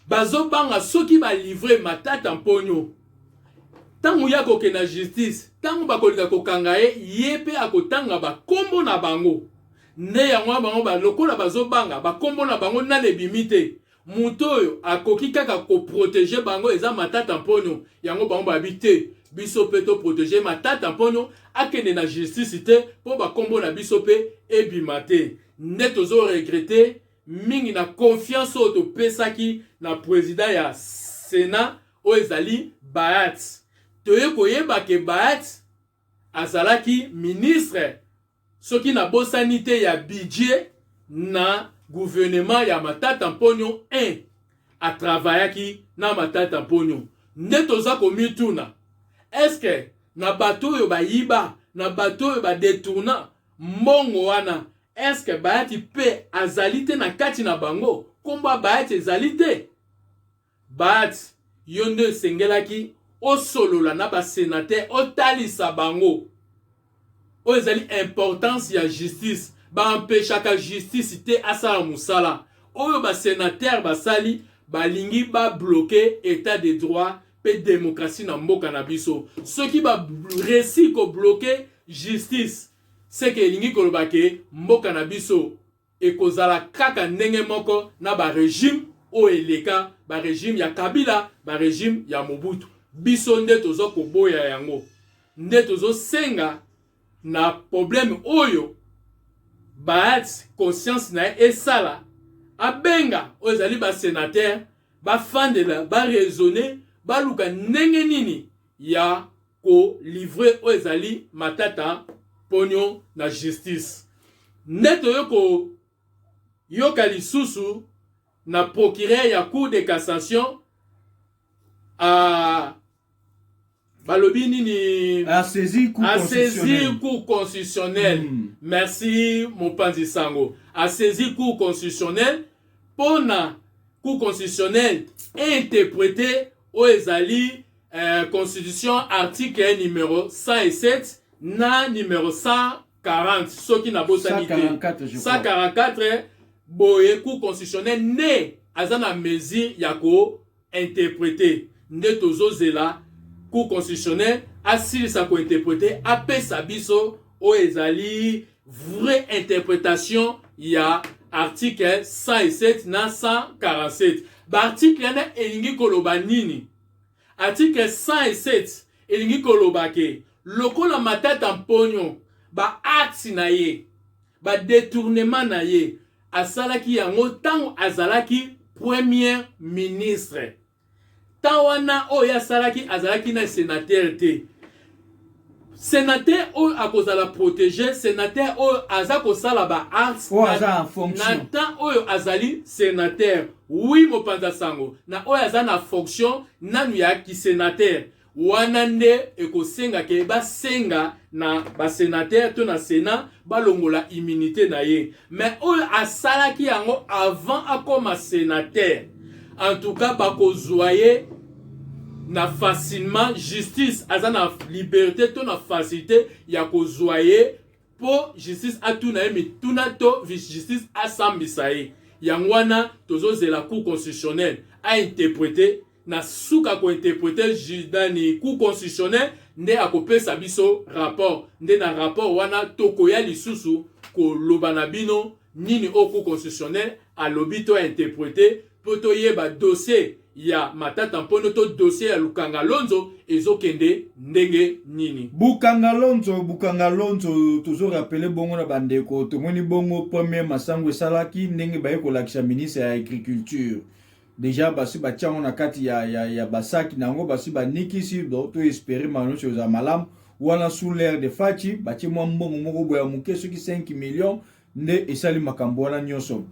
Bazobanga soki balivre Matata Mponyo, ntango ya kokende na justice, ntango bakolinga kokanga ye, ye mpe akotanga bakombo na bango. Nde yango wana bango lokola bazobanga bakombo na bango nani ebimi te, moto oyo akoki kaka koprotéger bango eza Matata Mponyo. Yango bango babi te, biso mpe toprotéger Matata Mponyo akende na justice te, mpo bakombo na biso mpe ebima te. Nde tozoregretter mingi na confiance oyo topesaki na président ya Sénat oyo ezali Bahati. Toye koyeba ke Bahati azalaki ministre, soki nabosani te, ya budget na gouvernement ya Matata Mponyo 1. Atravaillaki na Matata Mponyo. Nde toza komituna, est-ce na bato oyo bayiba, na bato oyo badétourna mbongo wana, est-ce Bahati mpe azali te na kati na bango? Nkombo ya Bahati ezali te. Bahati, yo nde esengelaki osolola na basénateur, otalisa bango oyo ezali importance ya justice. Baempêchaka justice te asala mosala. Oyo basénateur basali, balingi babloquer état de droit mpe démocratie na mboka na biso. Soki baréussir kobloquer justice, seke elingi koloba ke mboka na biso ekozala kaka ndenge moko na barégime oyo eleka, barégime ya Kabila, barégime ya Mobutu. Biso nde toza koboya yango, nde tozosenga na problème oyo Bahati, conscience na ye esala, abenga oyo ezali basénateur, bafandela, baraisonner, baluka ndenge nini ya kolivrer oyo ezali Matata Ponyo na justice. Nde toyo koyoka lisusu na procureur ya Cour de cassation a balobi nini? Asaisi Cour Asaisi Cour constitutionnelle. Merci, mopanzi sango. Asaisi Cour constitutionnelle mpona Cour constitutionnelle interprété oyo ezali constitution, article numéro 107 na numéro 140, soki nabosani te. 144. Boye Cour constitutionnelle nde aza na mesure ya kointerpréter. Nde tozozela Cour constitutionnelle asilisa kointerpréter, apesa biso oyo ezali vraie interprétation ya article 107 na 147. Baarticle wana elingi koloba nini? Article 107 elingi koloba ke lokola Matata Mponyo, baacte na ye, badétournement na ye, asalaki yango ntango azalaki premier ministre. Ntango wana oyo asalaki, azalaki na sénateur te. Sénateur oyo akozala protégé, sénateur oyo aza kosala baacte na temps oyo azali sénateur. Oui, mopanza sango, na oyo aza na fonction nanu ya kisénateur wana, nde ekosenga ke basenga na basénateur to na Sénat balongola immunité na ye. Mais oyo asalaki yango avant akoma sénateur, en tout cas bakozwa ye na facilement. Justice aza na liberté to na facilité ya kozwa ye mpo justice atuna ye mituna to justice asambisa ye. Yango wana tozozela Cour constitutionnelle ainterpréter. Na suka kointerpréter nani, Cour constitutionnelle nde akopesa biso rapport. Nde na rapport wana tokoya lisusu koloba na bino nini oyo Cour constitutionnelle alobi to ainterpréter, mpo toyeba dossier ya Matata Mpono to dossier ya Lukanga Lonzo ezokende ndenge nini. Bukanga Lonzo, Bukanga Lonzo, tozorappeler bongo na bandeko, tomoni bongo premier masango esalaki ndenge baye kolakisa ministre ya agriculture. Déjà basi batia yango na kati ya basaki na yango, basi banikisi. Donc to espérer makambo nyonso ezala malamu wana. Sous l'ère de Fatshi, batie mwa mbongo moko boye ya moke, soki 5 millions nde esali makambo wana nyonso.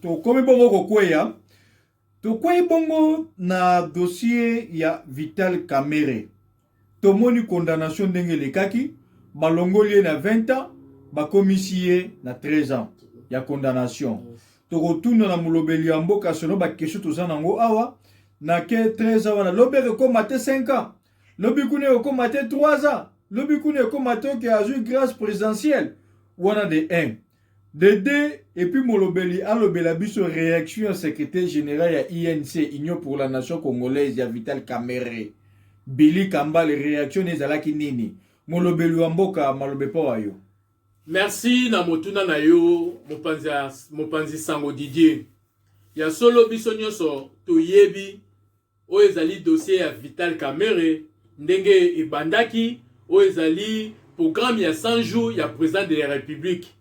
Tokomi bongo kokweya, tokwei bongo na dossier ya Vital Kamerhe. Tomoni condamnation ndenge elekaki, balongoli ye na 20 ans, bakomisi ye na 13 ans ya condamnation. Tokotuna na molobeli ya mboka sono baquestion toza nango awa na ke 13 ans wana, lobi ekokóma te 5 ans, lobi kuna ekokóma te 3 ans, lobi kuna ekóma te oke azwi grâce présidentielle wana. De 1, de 2, et puis molobeli alobela biso réaction ya secrétaire général ya UNC, Union pour la Nation Congolaise, ya Vital Kamerhe, Billy Kambale. Réaction ezalaki nini? Molobeli wa mboka, malobe mpo wa yo. Merci na motuna na yo, mopanzi sango Didier. Ya solo, biso nyonso toyebi oyo ezali dossier ya Vital Kamerhe, ndenge ebandaki, oyo ezali programme ya 100 jours ya président de la République.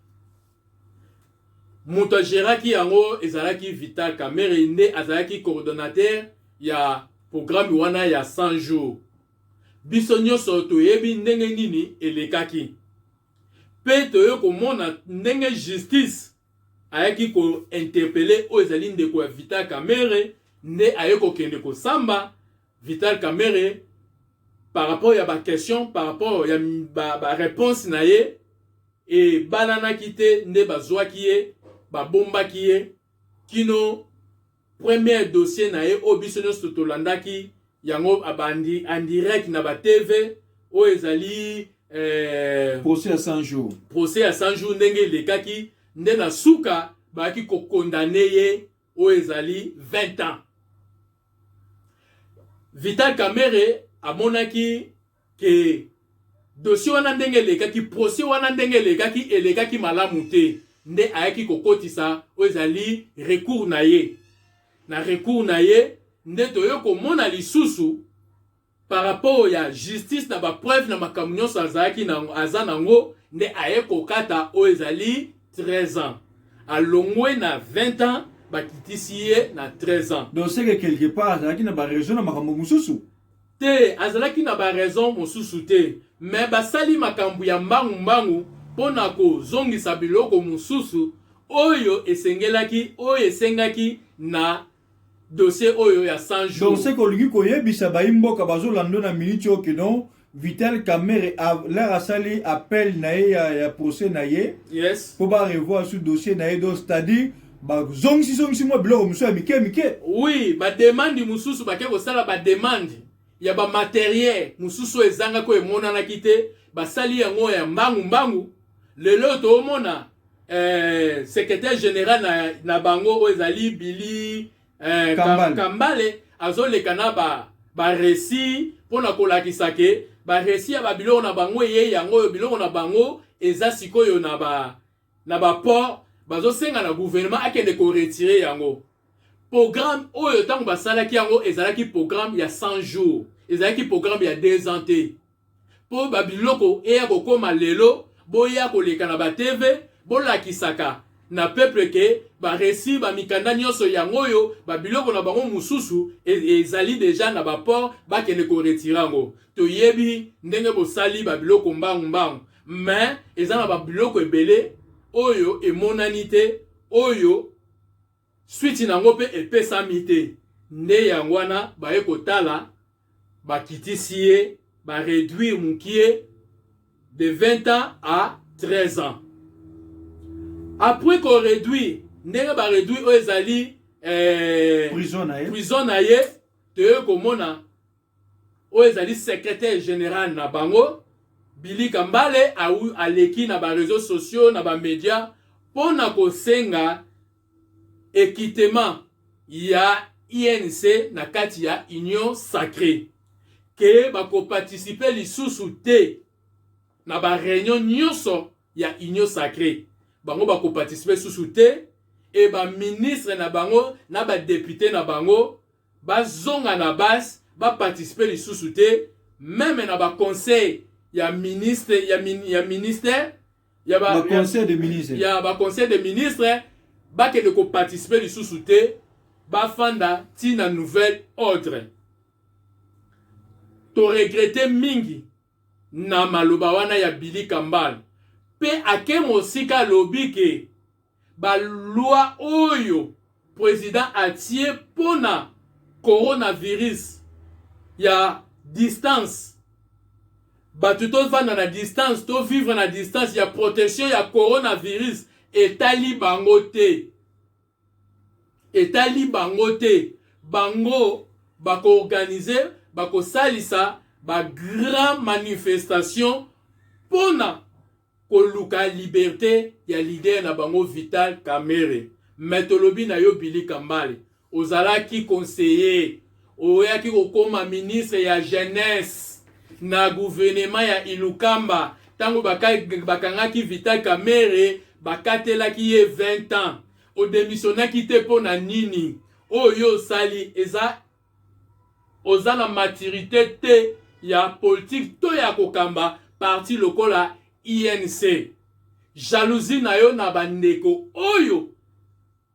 Moto agéraki yango ezalaki Vital Kamerhe, nde azalaki coordonnateur ya programme wana ya 100 jours. Biso nyonso toyebi ndenge nini elekaki, mpe toye komona ndenge justice ayaki kointerpeller oyo ezali ndeko ya Vital Kamerhe, nde aye kokende kosamba Vital Kamerhe par rapport ya baquestion, par rapport ya baréponse ba na ye ebalanaki te. Nde bazwaki ye, babombaki ye kino premier dossier na ye oyo biso nyonso tolandaki yango abandi en direct na batv, oyo ezali procès ya 100 jours. Procès ya 100 jours, ndenge elekaki, nde na suka bayaki kocondamner ye oyo ezali 20 ans. Vital Kamerhe amonaki ke dossier wana ndenge elekaki, procès wana ndenge elekaki, elekaki malamu te, nde ayaki kokotisa oyo ezali recours na ye. Na recours na ye nde toye komona lisusu par rapport ya justice na bapreuve na makambo nyonso azalaki nango, aza nango, nde aye kokata oyo ezali 13 ans. Alongwe na 20 ans, bakitisi ye na 13 ans. Donc c'est que quelque part azalaki na baraison na makambo mosusu. Te, azalaki na baraison mosusu te, me basali makambo ya mbangu-mbangu mpo na kozongisa biloko mosusu oyo esengelaki, oyo esengaki na dossier oyo ya 100 jours. Donc c'est que olingi koyebisa bayi mboka bazolanda na miniti oyo ke non, Vital Kamerhe, l'heure asali appel na ye ya procès na ye, mpo barevoir sur dossier na ye, donc c'est-à-dire bazongisi-zongisi mwa biloko mosusu ya mike mike. Oui, bademande mosusu, bake kosala bademande ya bamatériel mosusu oyo ezangaki, oyo emonanaki te, basali yango ya mbangu-mbangu. Lelo toomona secrétaire général na bango oyo ezali Billy Kambale. Kambale azoleka na barécit mpona kolakisa ke barécit ya babiloko na bango eye yango oyo, biloko na bango eza sikoyo na baport, bazosenga na gouvernement akende koretirer yango. Programme oyo, ntango basalaki yango, ezalaki programme ya 100 jours, ezalaki programme ya 2 ans te, mpo babiloko eya kokóma lelo, boya koleka na batv, bolakisaka na peuple ke barécit, bamikanda nyonso yango oyo, babiloko na bango mosusu ezali déjà na baport, bakende koretirer yango. Toyebi ndenge bosali babiloko mbangu-mbangu, mais eza na babiloko ebele oyo emonani te, oyo suite nango mpe epesami te. Nde yango wana baye kotala, bakitisi ye, baréduire mokie de 20 ans à 13 ans. Après koréduire, ndenge baréduire oyo ezali prison na ye, prison na ye, toye komona oyo ezali secrétaire général na bango Billy Kambale aleki na baréseaux sociaux, na bamédia, mpo na kosenga équitema ya UNC na kati ya Union Sacrée, ke bakoparticiper lisusu te na baréunion nyonso ya Union Sacrée. Bango bakoparticiper lisusu te, e baministre na bango na badéputé na bango bazonga na base, baparticiper lisusu te même na baconseil ya ministre ya ministère ya ba, conseil de ministre. Ya baconseil de ministre. bakende koparticipe lisusu te, bafanda ti na nouvel ordre. Toregrete mingi na maloba wana ya Billy Kambale, mpe ake mosika alobi ke ba loi oyo president atie pona coronavirus ya distance, bato tovanda na distance, to vivre na distance ya protection ya coronavirus, etali bango te, etali bango te. Bango bakoorganize, bakosalisa ba grand manifestation pona koluka liberte ya leader na bango Vital Kamerhe. Mais tolobi na yo Billy Kambale, ozalaki conseiller, oyaki kokoma ministre ya jeunesse na gouvernement ya Ilukamba. Ntango bakangaki Vital Kamerhe, bakatelaki ye 20 ans, odemissionnaki te mpo na nini? Oyo osali eza oza na maturité te ya politique to ya kokamba parti lokola INC. Jalousie na yo na bandeko oyo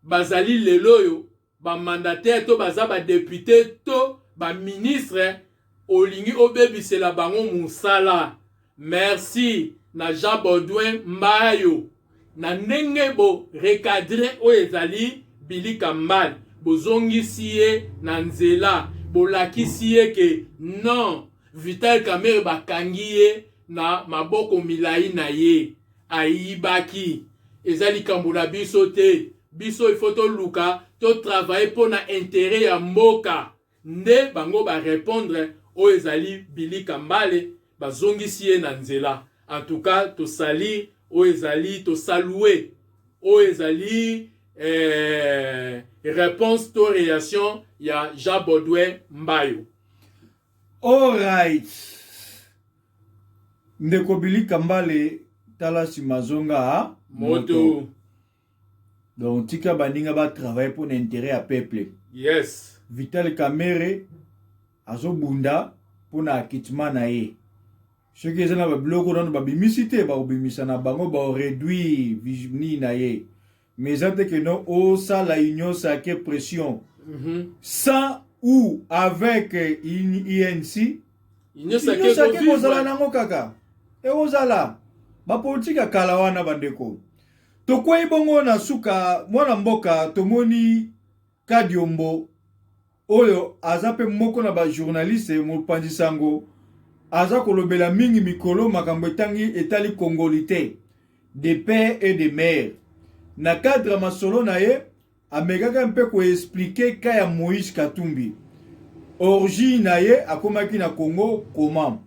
bazali lelo oyo bamandataire to baza badepute to baministre, olingi obebisela bango mosala. Merci na Jean Baudouin Mbayo na ndenge bo recadre oyo ezali Billy Kambale, bozongisi ye na nzela, bolakisi ye ke non, Vital Kamerhe bakangi ye na maboko milai na ye, ayibaki, eza likambo na biso te. Biso il faut toluka totravaille mpo na intérêt ya mboka. Nde bango ba répondre oyo ezali Billy Kambale, bazongisi ye na nzela. En tout cas tosali oyo ezali, tosalue oyo ezali réponse to réaction ya Jean Baudouin Mbayo. Alright, ndeko Billy Kambale, tala nsima zonga moto. Donc tika baninga batravaille mpo na intérêt ya peuple. Vital Kamerhe azobunda mpo na acquittement na ye. Soki eza na babiloko nano babimisi te, bakobimisa na bango, baoréduire nini na ye. Mais eza te ke no osala union sacrée pression sans ou avec INC. Union Union sacrée kozala sacrée. Nango kaka ekozala bapolitike ya kala wana. Bandeko, tokwei bongo na suka. Mwana mboka, tomoni Kadiombo oyo aza mpe moko na bajournaliste, mopanzi sango, aza kolobela mingi mikolo makambo etangi etali congolité de père et de mère. Na cadre ya masolo na ye, amekaka mpe koexpliquer ka ya Moïse Katumbi, origine na ye, akomaki na Congo comment.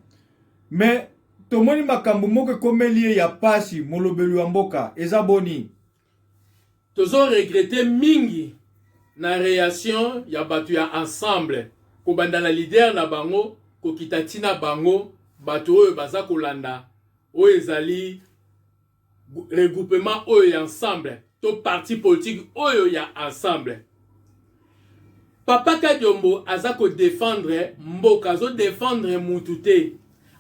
Mais tomoni makambo moko ekomeli ye ya pasi. Molobeli ya mboka, eza boni? Tozoregrete mingi na réaction ya bato ya Ensemble, kobanda na leader na bango kokita ntina bango bato oyo baza kolanda oyo ezali regroupement oyo ya Ensemble to parti politique oyo ya Ensemble. Papa Kadiombo aza kodefendre mboka, azodefendre mutu te,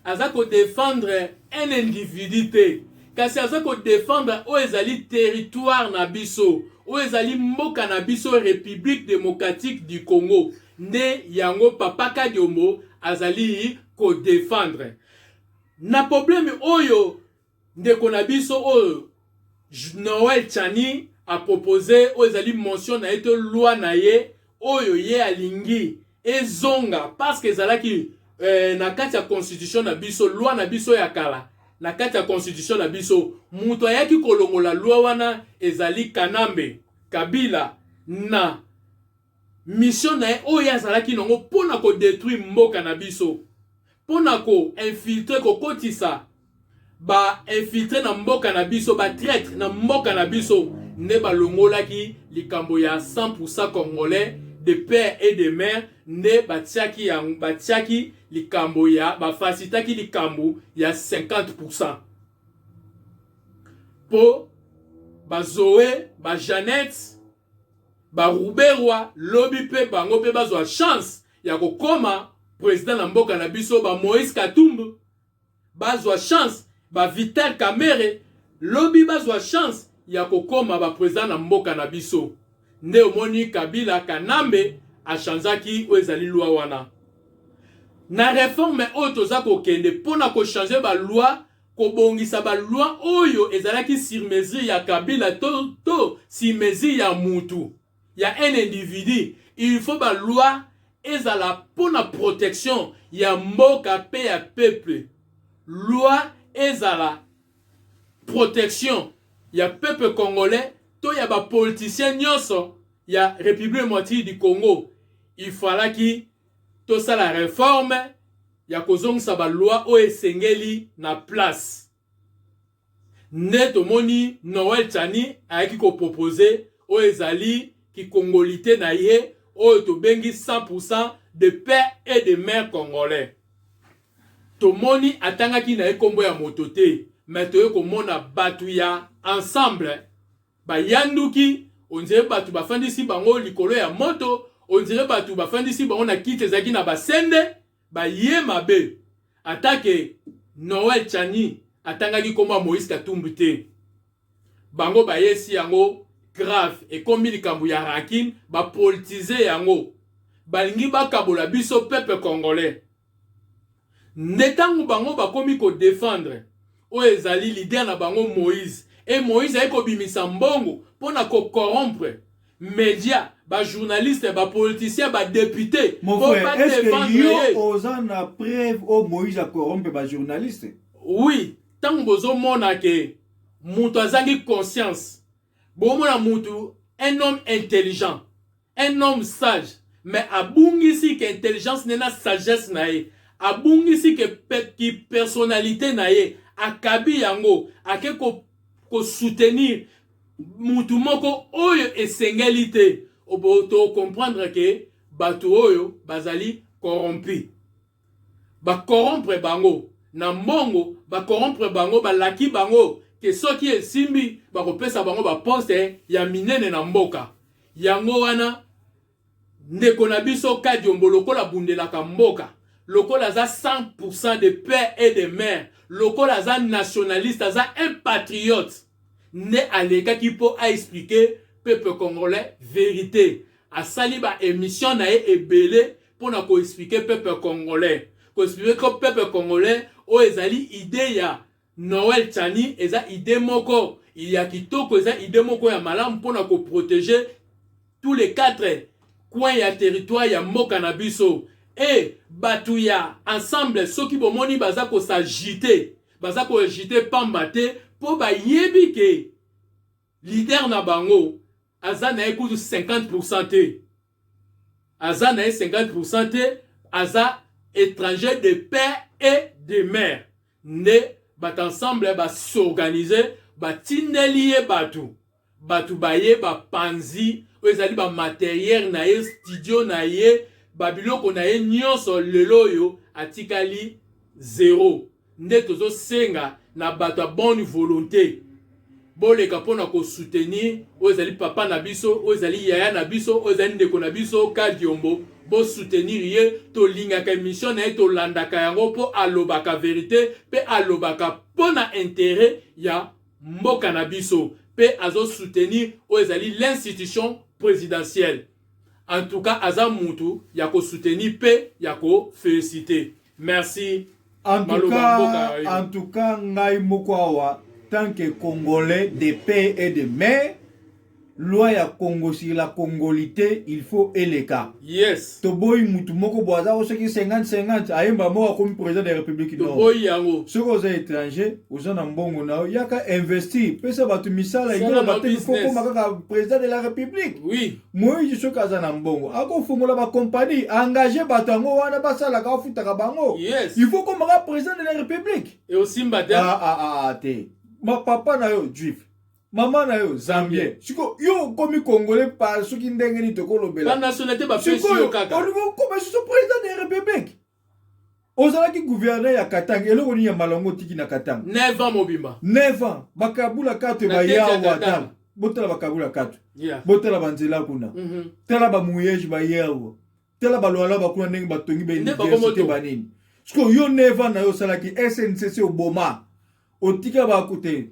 aza kodefendre un individu te, kasi aza kodefendre oyo ezali territoire na biso, oyo ezali mboka na biso, République démocratique du Congo. Nde yango papa Kadiombo azali kodefendre. Na problème oyo ndeko na biso oyo Noël Tshiani apropose, oyo ezali motion na ye to loi na ye oyo ye alingi ezonga, parce que ezalaki na kati ya constitution na biso, loi na biso ya kala na kati ya constitution na biso. Moto ayaki kolongola loi wana ezali Kanambe Kabila na mission na ye oyo azalaki nango mpona kodétruire mboka na biso, mpona koinfiltre, kokotisa bainfiltre na mboka na biso, batraître na mboka na biso. Nde balongolaki likambo ya 100 congolais de père et de mère. Nde batiaki, batiaki likambo ya bafacilitaki likambo ya 50 mpo bazoe baJeannette baRuberwa lobi mpe bango mpe bazwa chance ya kokoma président na mboka na biso, baMoïse Katumbi bazwa chance, baVital Kamerhe lobi bazwa chance. ya kokoma ba president na mboka na biso. Nde omoni Kabila Kanambe achangeaki oyo ezali loi wana. Na reforme oyo toza kokende mpo na kochanger ba loi, kobongisa ba loi oyo ezalaki sur mesure ya Kabila to sur mesure ya mutu, ya un individu, il faut ba loi ezala mpo na protection ya mboka mpe ya peuple. Loi ezala protection ya peuple congolais to ya ba politiciens nyonso ya Republique Democratique du Congo. Il fallaki tosala reforme ya kozongisa ba loi oyo esengeli na place. Nde tomoni Noël Tshiani ayaki ko proposer oyo ezali kikongolite na ye oyo tobengi 100% de père et de mère congolais. Tomoni atangaki na ye kombo ya moto te, mais toye komona batu ya ensemble bayanduki, on dirait batu bafandisi bango likolo ya moto, on dirait batu bafandisi bango na kiti ezalaki na basende, baye mabe. Ata ke Noël Tshiani atangaki kombo ya Moïse Katumbi te, bango bayesi yango grave, ekomi likambo ya rancune, ba politiser yango, balingi bakabola biso peuple congolais. Nde tango bango bakomi ko defendre oyo ezali leader na bango Moïse, et Moïse aye kobimisa mbongo pona ko corrompre media, ba journalistes, ba politiciens, ba deputes Mon po frère, ba est-ce que defendre yo ye. oza na preuve oyo Moïse a corrompre ba journalistes? Oui, tango bozomona ke mutu azangi conscience, bomona mutu un homme intelligent, un homme sage, mais abungisi ke intelligence ne na sagesse na ye, abungisi ke ki personnalité na ye, akabi yango, ake ko soutenir mutu moko oyo esengeli te. Obo to comprendre ke batu oyo bazali corrompu. Ba corrompre bango na mbongo, ba corrompre bango, balaki bango ke soki esimbi bakopesa bango ba poste ya minene na mboka. Yango wana ndeko na biso Kadiombo lokola abundelaka mboka, lokola aza 100% de père et de mère, lokola aza nationaliste, aza un patriote, nde alekaki po a expliquer peuple congolais verite. Asali ba emission na ye ebele pona ko expliquer peuple congolais, ko expliquer ko peuple congolais oyo ezali idee ya Noël Tshiani, eza idee moko ya kitoko, eza idee moko ya malamu pona ko protéger tous les 4 coins ya territoire ya mboka na biso. Et batu ya ensemble soki bomoni baza ko s'agiter, baza ko agiter pamba te po bayebi ke leader na bango aza na ye kutu 50% te. Aza na ye 50% te, aza étranger de père et de mère. Nde bato ensemble ba s'organiser, batindeli ye bato. Bato baye bapanzi oyo ezali ba matériel na ye, studio na ye, ba biloko na ye nyonso, lelo oyo atikali zero. Nde tozosenga na bato ya bonne volonté boleka mpona kosoutenir oyo ezali papa na biso, oyo ezali yaya na biso, oyo ezali ndeko na biso Kadiombo. Bosoutenir ye, tolingaka émission na ye, tolandaka yango mpo alobaka vérité mpe alobaka mpo na intérêt ya mboka na biso, mpe azosoutenir oyo ezali l'institution présidentielle. En tout cas, aza mutu ya kosoutenir mpe ya koféliciter. Merci. En tout Maloba cas, mboka yo. en tout cas, ngai moko awa, tant que Congolais de père et de mère, loi ya Congo sur la congolité, il faut eleka. Yes. Toboyi mutu moko bo aza soki 50-50, ayemba moko akomi président de la République. Non. Toboyi yango. Soki oza étranger, oza na mbongo na yo, yaka investir, pesa bato misala, Sala ekolo na bato business. kokoma kaka président de la République. Oui. Moïse soki aza na mbongo, akofungola ba compagnie, engager bato yango wana basalaka, afutaka bango. Yes. Il faut komaka président de la République. Et osimba te. Ah, ah, ah, ah, te. Ma papa na yo juif, mama na yo zambien. Siko yo okomi congolais par soki ndenge nini tokolobela. Ba nationalité ba pesi Sikoyo, yo kaka. olingi okoma lisusu président de la République. Ozalaki gouverneur ya Katanga, eloko nini ya malongo otiki na Katanga? 9 ans mobimba. 9 ans, bakabula kato Na ba tete ya yawa Katanga. tala. Botala bakabula kato. Yeah. Botala banzela kuna. Tala ba muyej ba yawa. Tala ba lwala ba kuna ndenge batongi ba Nde université bakomoto. ba nini. Sikoyo yo 9 ans na yo osalaki SNCC oboma. Otika ba kote.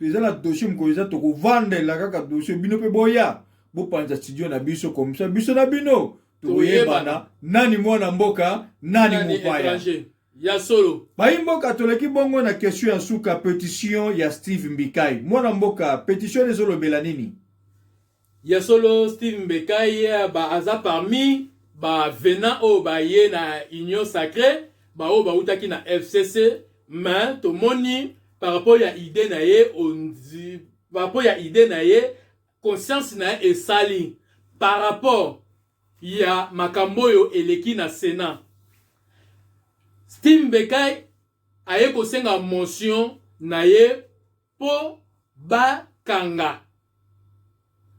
Eza na dossier mokolo eza, tokovandela kaka dossier. Bino mpe boya bopanza studio na biso, comme ça biso na bino tokoyebana nani mwana mboka, nani mopaya. Ya solo. Bayi mboka, toleki bongo na question ya suka, pétition ya Steve Mbikai. Mwana mboka, pétition ezolobela nini? Ya solo, Steve Mbekai ba aza parmi bavenant oyo baye na Union sacrée, baoyo bautaki na FCC. Mais tomoni par rapport ya idée na ye, ondi, par rapport ya idée na ye, conscience na ye esali par rapport ya makambo oyo eleki na Sénat. Steve Mbekai aye kosenga motion na ye mpo bakanga,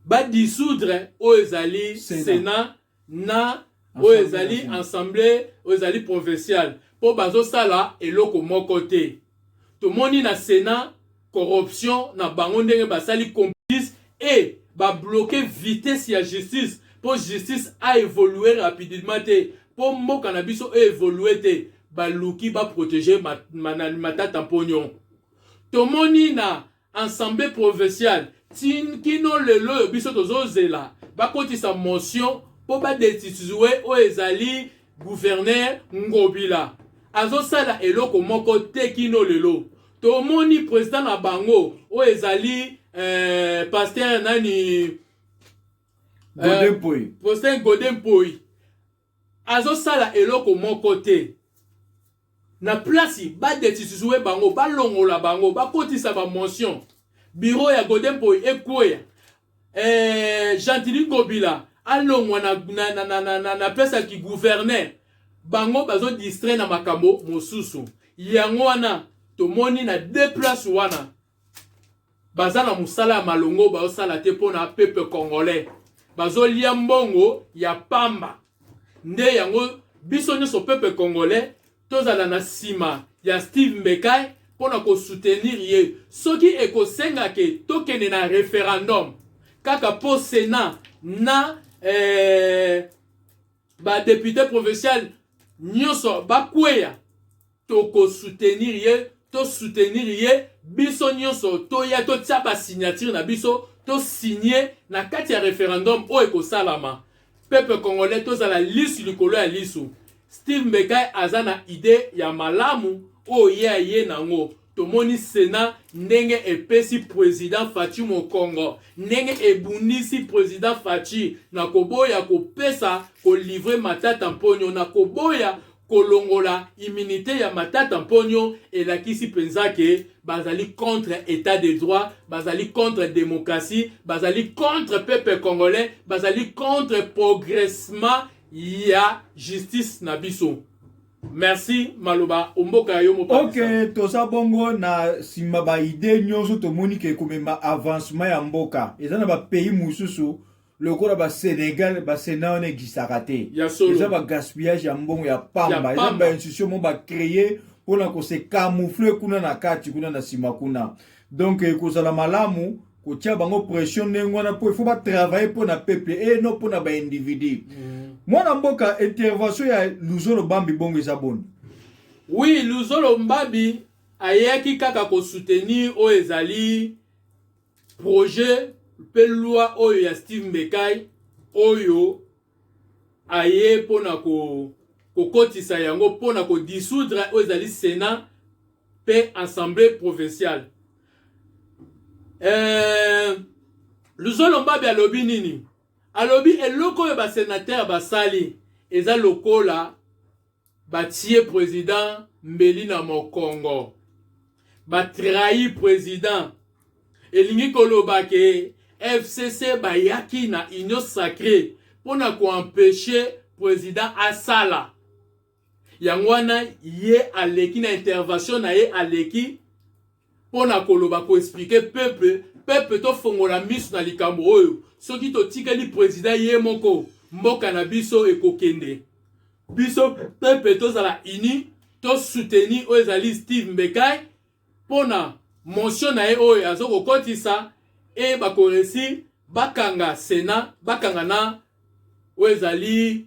badissoudre oyo ezali Sénat, Sénat na oyo ezali assemblée oyo ezali provinciale, mpo bazosala eloko moko te. Tomoni na Sénat corruption na bango, ndenge basali complice e babloquer vitesse ya justice, mpo justice aévolue rapidement te, mpo mboka na biso eévolue te. Baluki baprotéger Matata Mponio. Tomoni na assemblée provinciale, kino lelo oyo biso tozozela bakotisa motion mpo badestituer oyo ezali gouverneur Ngobila. Azosala eloko moko te kino lelo. Tomoni président na bango oyo ezali pasteur nani? Godé Mpoyi. Pasteur Godé Mpoyi azosala eloko moko te. Na place badestituer bango, balongola bango, bakotisa bamotion, bureau ya Godé Mpoyi ekweya, Gentiny Ngobila alongwa na place ya kigouverneur, bango bazodistraire na makambo mosusu. Yango wana tomoni na deux place wana baza na mosala ya malongo bazosala te mpo na peuple congolais. Bazolia mbongo ya pamba. Nde yango biso nyonso peuple congolais tozala na nsima ya Steve Mbekai mpo na kosoutenir ye. Soki ekosenga ke tokende na référendum kaka mpo Sénat na badéputé provincial nyonso bakweya, tokosoutenir ye. Tosoutenir ye biso nyonso, toya totia basignature na biso, tosigne na kati ya référendum oyo ekosalama. Peuple congolais, tozala lisu likolo ya lisu. Steve Mbekai aza na idée ya malamu oyo ye aye nango. Tomoni Sénat ndenge epesi président Fatshi mokongo, ndenge ebundisi président Fatshi na koboya kopesa, kolivrer Matata Mponio, na koboya kolongola immunité ya Matata Mponio. Elakisi mpenza ke bazali contre état de droit, bazali contre démocratie, bazali contre peuple congolais, bazali contre progressement ya justice na biso. Merci. Maloba omboka ya yo mopanzi. Ok, toza bongo na nsima baidée nyonso. Tomoni ke komema avancement ya mboka eza na bapays mosusu lokola baSénégal, basénat wana existaka te. Ya solo. Eza bagaspillage ya mbongo ya pamba. Ya eza pamba. Bainstitution mo bacréer mpona kose camoufler kuna na kati, kuna na nsima kuna. Donc ekozala malamu kotia bango pression ndenge wana, mpo il faut batravailler mpo na peuple e no mpo na baindividu. Mwana mboka, intervention ya Luzolo Bambi bongo eza boni? Oui, Luzolo Mbabi ayaki kaka kosoutenir oyo ezali projet mpe loi oyo ya Steve Mbekai, oyo aye mpona kokotisa yango mpona kodissoudre oyo ezali Sénat mpe assemblée provinciale. Luzolo Mbabi alobi nini? Alobi eloko oyo basénateur basali eza lokola batie président mbeli na mokongo, batrahir président. Elingi koloba ke FCC bayaki na Union sacrée mpona koempêcher président asala. Yango wana ye aleki na intervention na ye, aleki mpona koloba, koexpliquer peuple. Peuple, tofongola miso na likambo oyo. Soki totikeli président ye moko, mboka na biso ekokende. Biso peuple tozala uni, tosoutenir oyo ezali Steve Mbekai mpona motion na ye oyo aza kokotisa e bakoréussir bakanga Sénat, bakanga na oyo ezali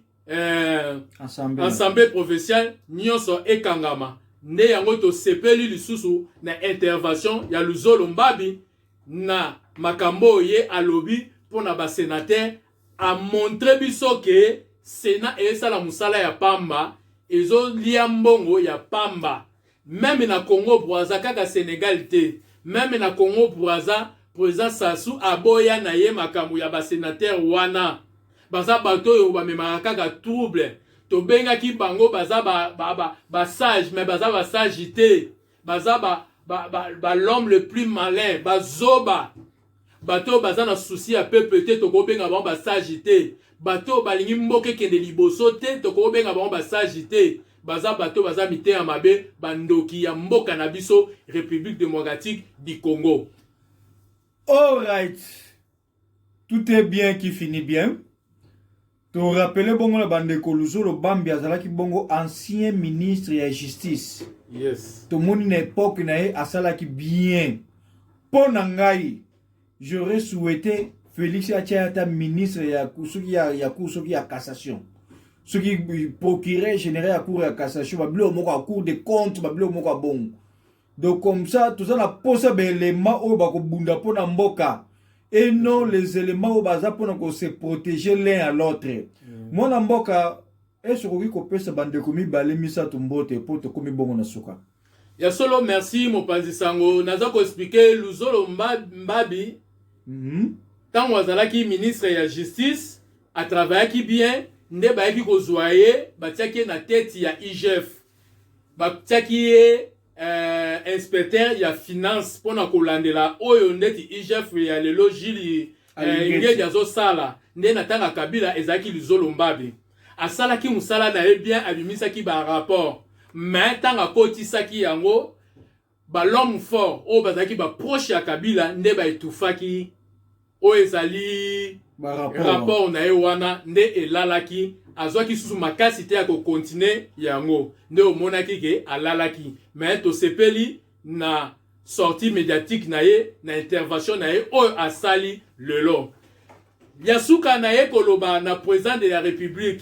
assemblée, assemblée provinciale nyonso ekangama. Nde yango tosepeli lisusu na intervention ya Luzolo Mbabi na makambo oyo ye alobi mpo na ba senateurs. A montrer biso ke Senat esala mosala ya pamba, ezolia mbongo ya pamba. Meme na Congo Brazza, kaka Senegal te, meme na Congo Brazza, President Sassou aboya na ye makambo ya ba senateurs wana. Baza bato oyo bamemaka kaka trouble. Tobengaki bango baza ba, ba, ba, ba sage, mais baza ba sage te. Baza ba, ba, ba, ba l'homme le plus malin, bazoba. Bato oyo baza na souci ya peuple te, tokobenga bango ba sage te. Bato oyo balingi mboka ekende liboso te, tokobenga bango ba sage te. Baza bato baza mitema mabe, bandoki ya mboka na biso, République démocratique du Congo. All right. Tout est bien qui finit bien. To rappeler bongo na bandeko, Luzolo Bambi azalaki bongo ancien ministre ya justice. Tomoni na époque na ye asalaki bien. Mpo na ngai, j'aurais souhaité Félix atia ata ministre ya soki ya cour, soki ya cassation, soki procureur général ya cour ya cassation, babiloko moko ya Cour de compte, babiloko moko ya bongo. Donc comme ça toza na posa baélément oyo bakobunda mpo na mboka et non les éléments oyo baza mpona kose protéger l'un à l'autre. Mwana mboka, ese okoki kopesa bandeko mibale, misato mbote mpo tokomi bongo na suka? Ya solo, merci mopanzi sango. Naza koexpliquer Luzolo Mbabi. Ntango azalaki ministre ya justice, atravaillaki bien. Nde bayaki kozwa ye, batiaki ye na tête ya IGF, batiaki ye inspecteur ya finance mpona kolandela oyo ndeti IGF ya lelo Jules Alingeti azosala. Nde na ntango ya Kabila ezalaki Luzolo Mbabi. Asalaki mosala na ye bien, abimisaki barapport, mais ntango akotisaki yango, bal'homme fort oyo bazalaki baproche ya Kabila nde baétouffaki oyo ezali rapport na ye wana. Nde elalaki, azwaki susu makasi te ya kocontinuer yango. Nde omonaki ke alalaki. Mais tosepeli na sortie médiatique na ye, na intervention na ye oyo asali lelo. Ya suka na ye koloba na président de la République,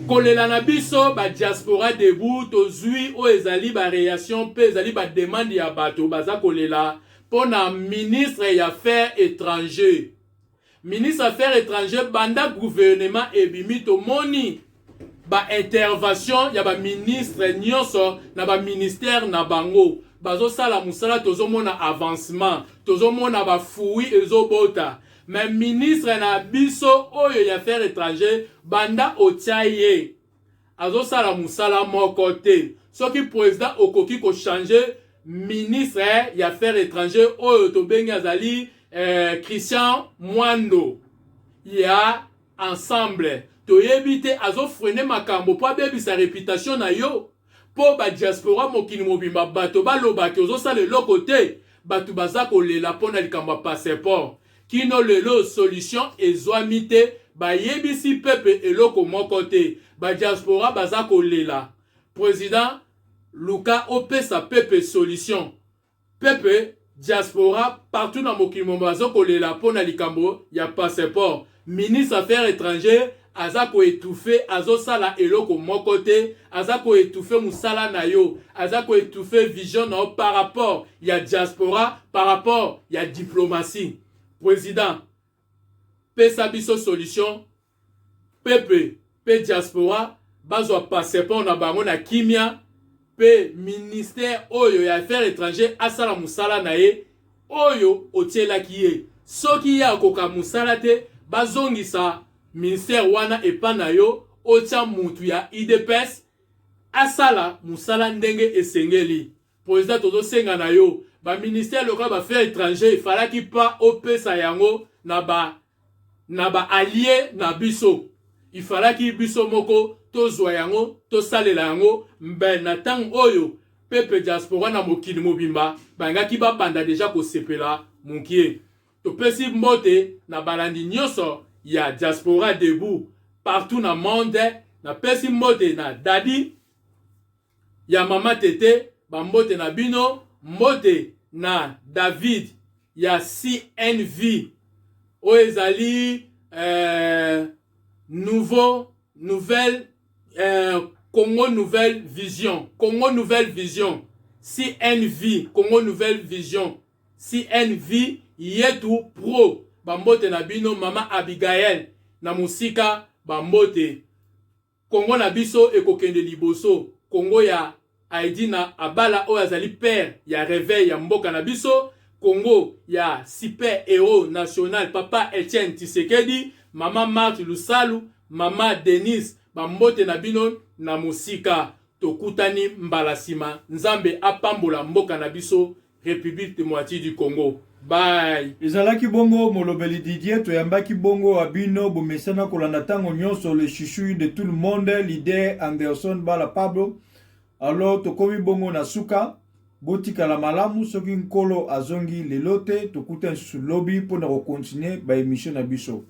kolela na biso badiaspora debout, tozwi oyo ezali baréaction mpe ezali bademande ya bato baza kolela mpo na ministre ya affaires étranger. Ministre affaires étranger, banda gouvernement ebimi, tomoni baintervention ya baministre nyonso na baministère na bango, bazosala mosala, tozomona avancement, tozomona bafruit ezobota. Mais ministre na biso oyo ya affaires étranger, banda otia ye, azosala mosala moko te. Soki président okoki kochanger ministre ya affaires étranger oyo tobengi azali Christian Mwando ya Ensemble, toyebi te, azofreiner makambo mpo abebisa réputation na yo, mpo badiaspora mokili mobimba bato balobaki ozosala eloko te. Bato baza kolela mpo na likambo ya passeport. Kino lelo solution ezwami te, bayebisi pepe eloko moko te. Badiaspora baza kolela. Président, luka opesa pepe solution. Pepe diaspora partout na mokili mobimba baza kolela mpo na likambo ya passeport. Ministre affaires étranger aza koétouffer, azosala eloko moko te, aza koétouffer mosala na yo, aza koétouffer vision na yo par rapport ya diaspora, par rapport ya diplomatie. Président, pesa biso solution, pepe mpe diaspora bazwa passeport na bango na kimia, mpe ministère oyo ya affaires étranger asala mosala na ye oyo otielaki ye. Soki ye akoka mosala te, bazongisa ministère wana epa na yo, otya mutu ya UDPS asala mosala ndenge esengeli. Président, tozosenga na yo, baministère lokola baaffaires étranger, efalaki mpa opesa yango na baallié na biso. Ifalaki biso moko tozwa yango, tosalela yango. Mbe na ntango oyo peuple diaspora na mokili mobimba balingaki babanda déjà kosepela mokie. Topesi mbote na balandi nyonso ya Diaspora Debout partout na monde. Napesi mbote na Dadi ya Mama Tete, bambote na bino. Mbote na David ya CNV oyo ezali nouveau nouvelle Congo Nouvelle Vision, Congo Nouvelle Vision, CNV, Congo Nouvelle Vision, CNV Yetu Pro, bambote na bino mama Abigaël na mosika bambote. Congo na biso ekokende liboso, Congo ya Aidina Abala oyo azali père ya reveil ya mboka na biso, Congo ya super héros national papa Etienne Tshisekedi, mama Marthe Lusalu, mama Denise, bambote na bino na mosika. Tokutani mbala sima, Nzambe apambola mboka na biso République démocratique du Congo. Bye. Ezalaki bongo molobeli Didier, toyambaki bongo wa bino bomesana kolanda ntango nyonso le chouchou de tout le monde, leader Anderson Bala Pablo. Alors tokomi bongo na suka, botikala malamu soki nkolo azongi lelo te, tokutani lisusu lobi mpo na kokontinue ba emission na biso.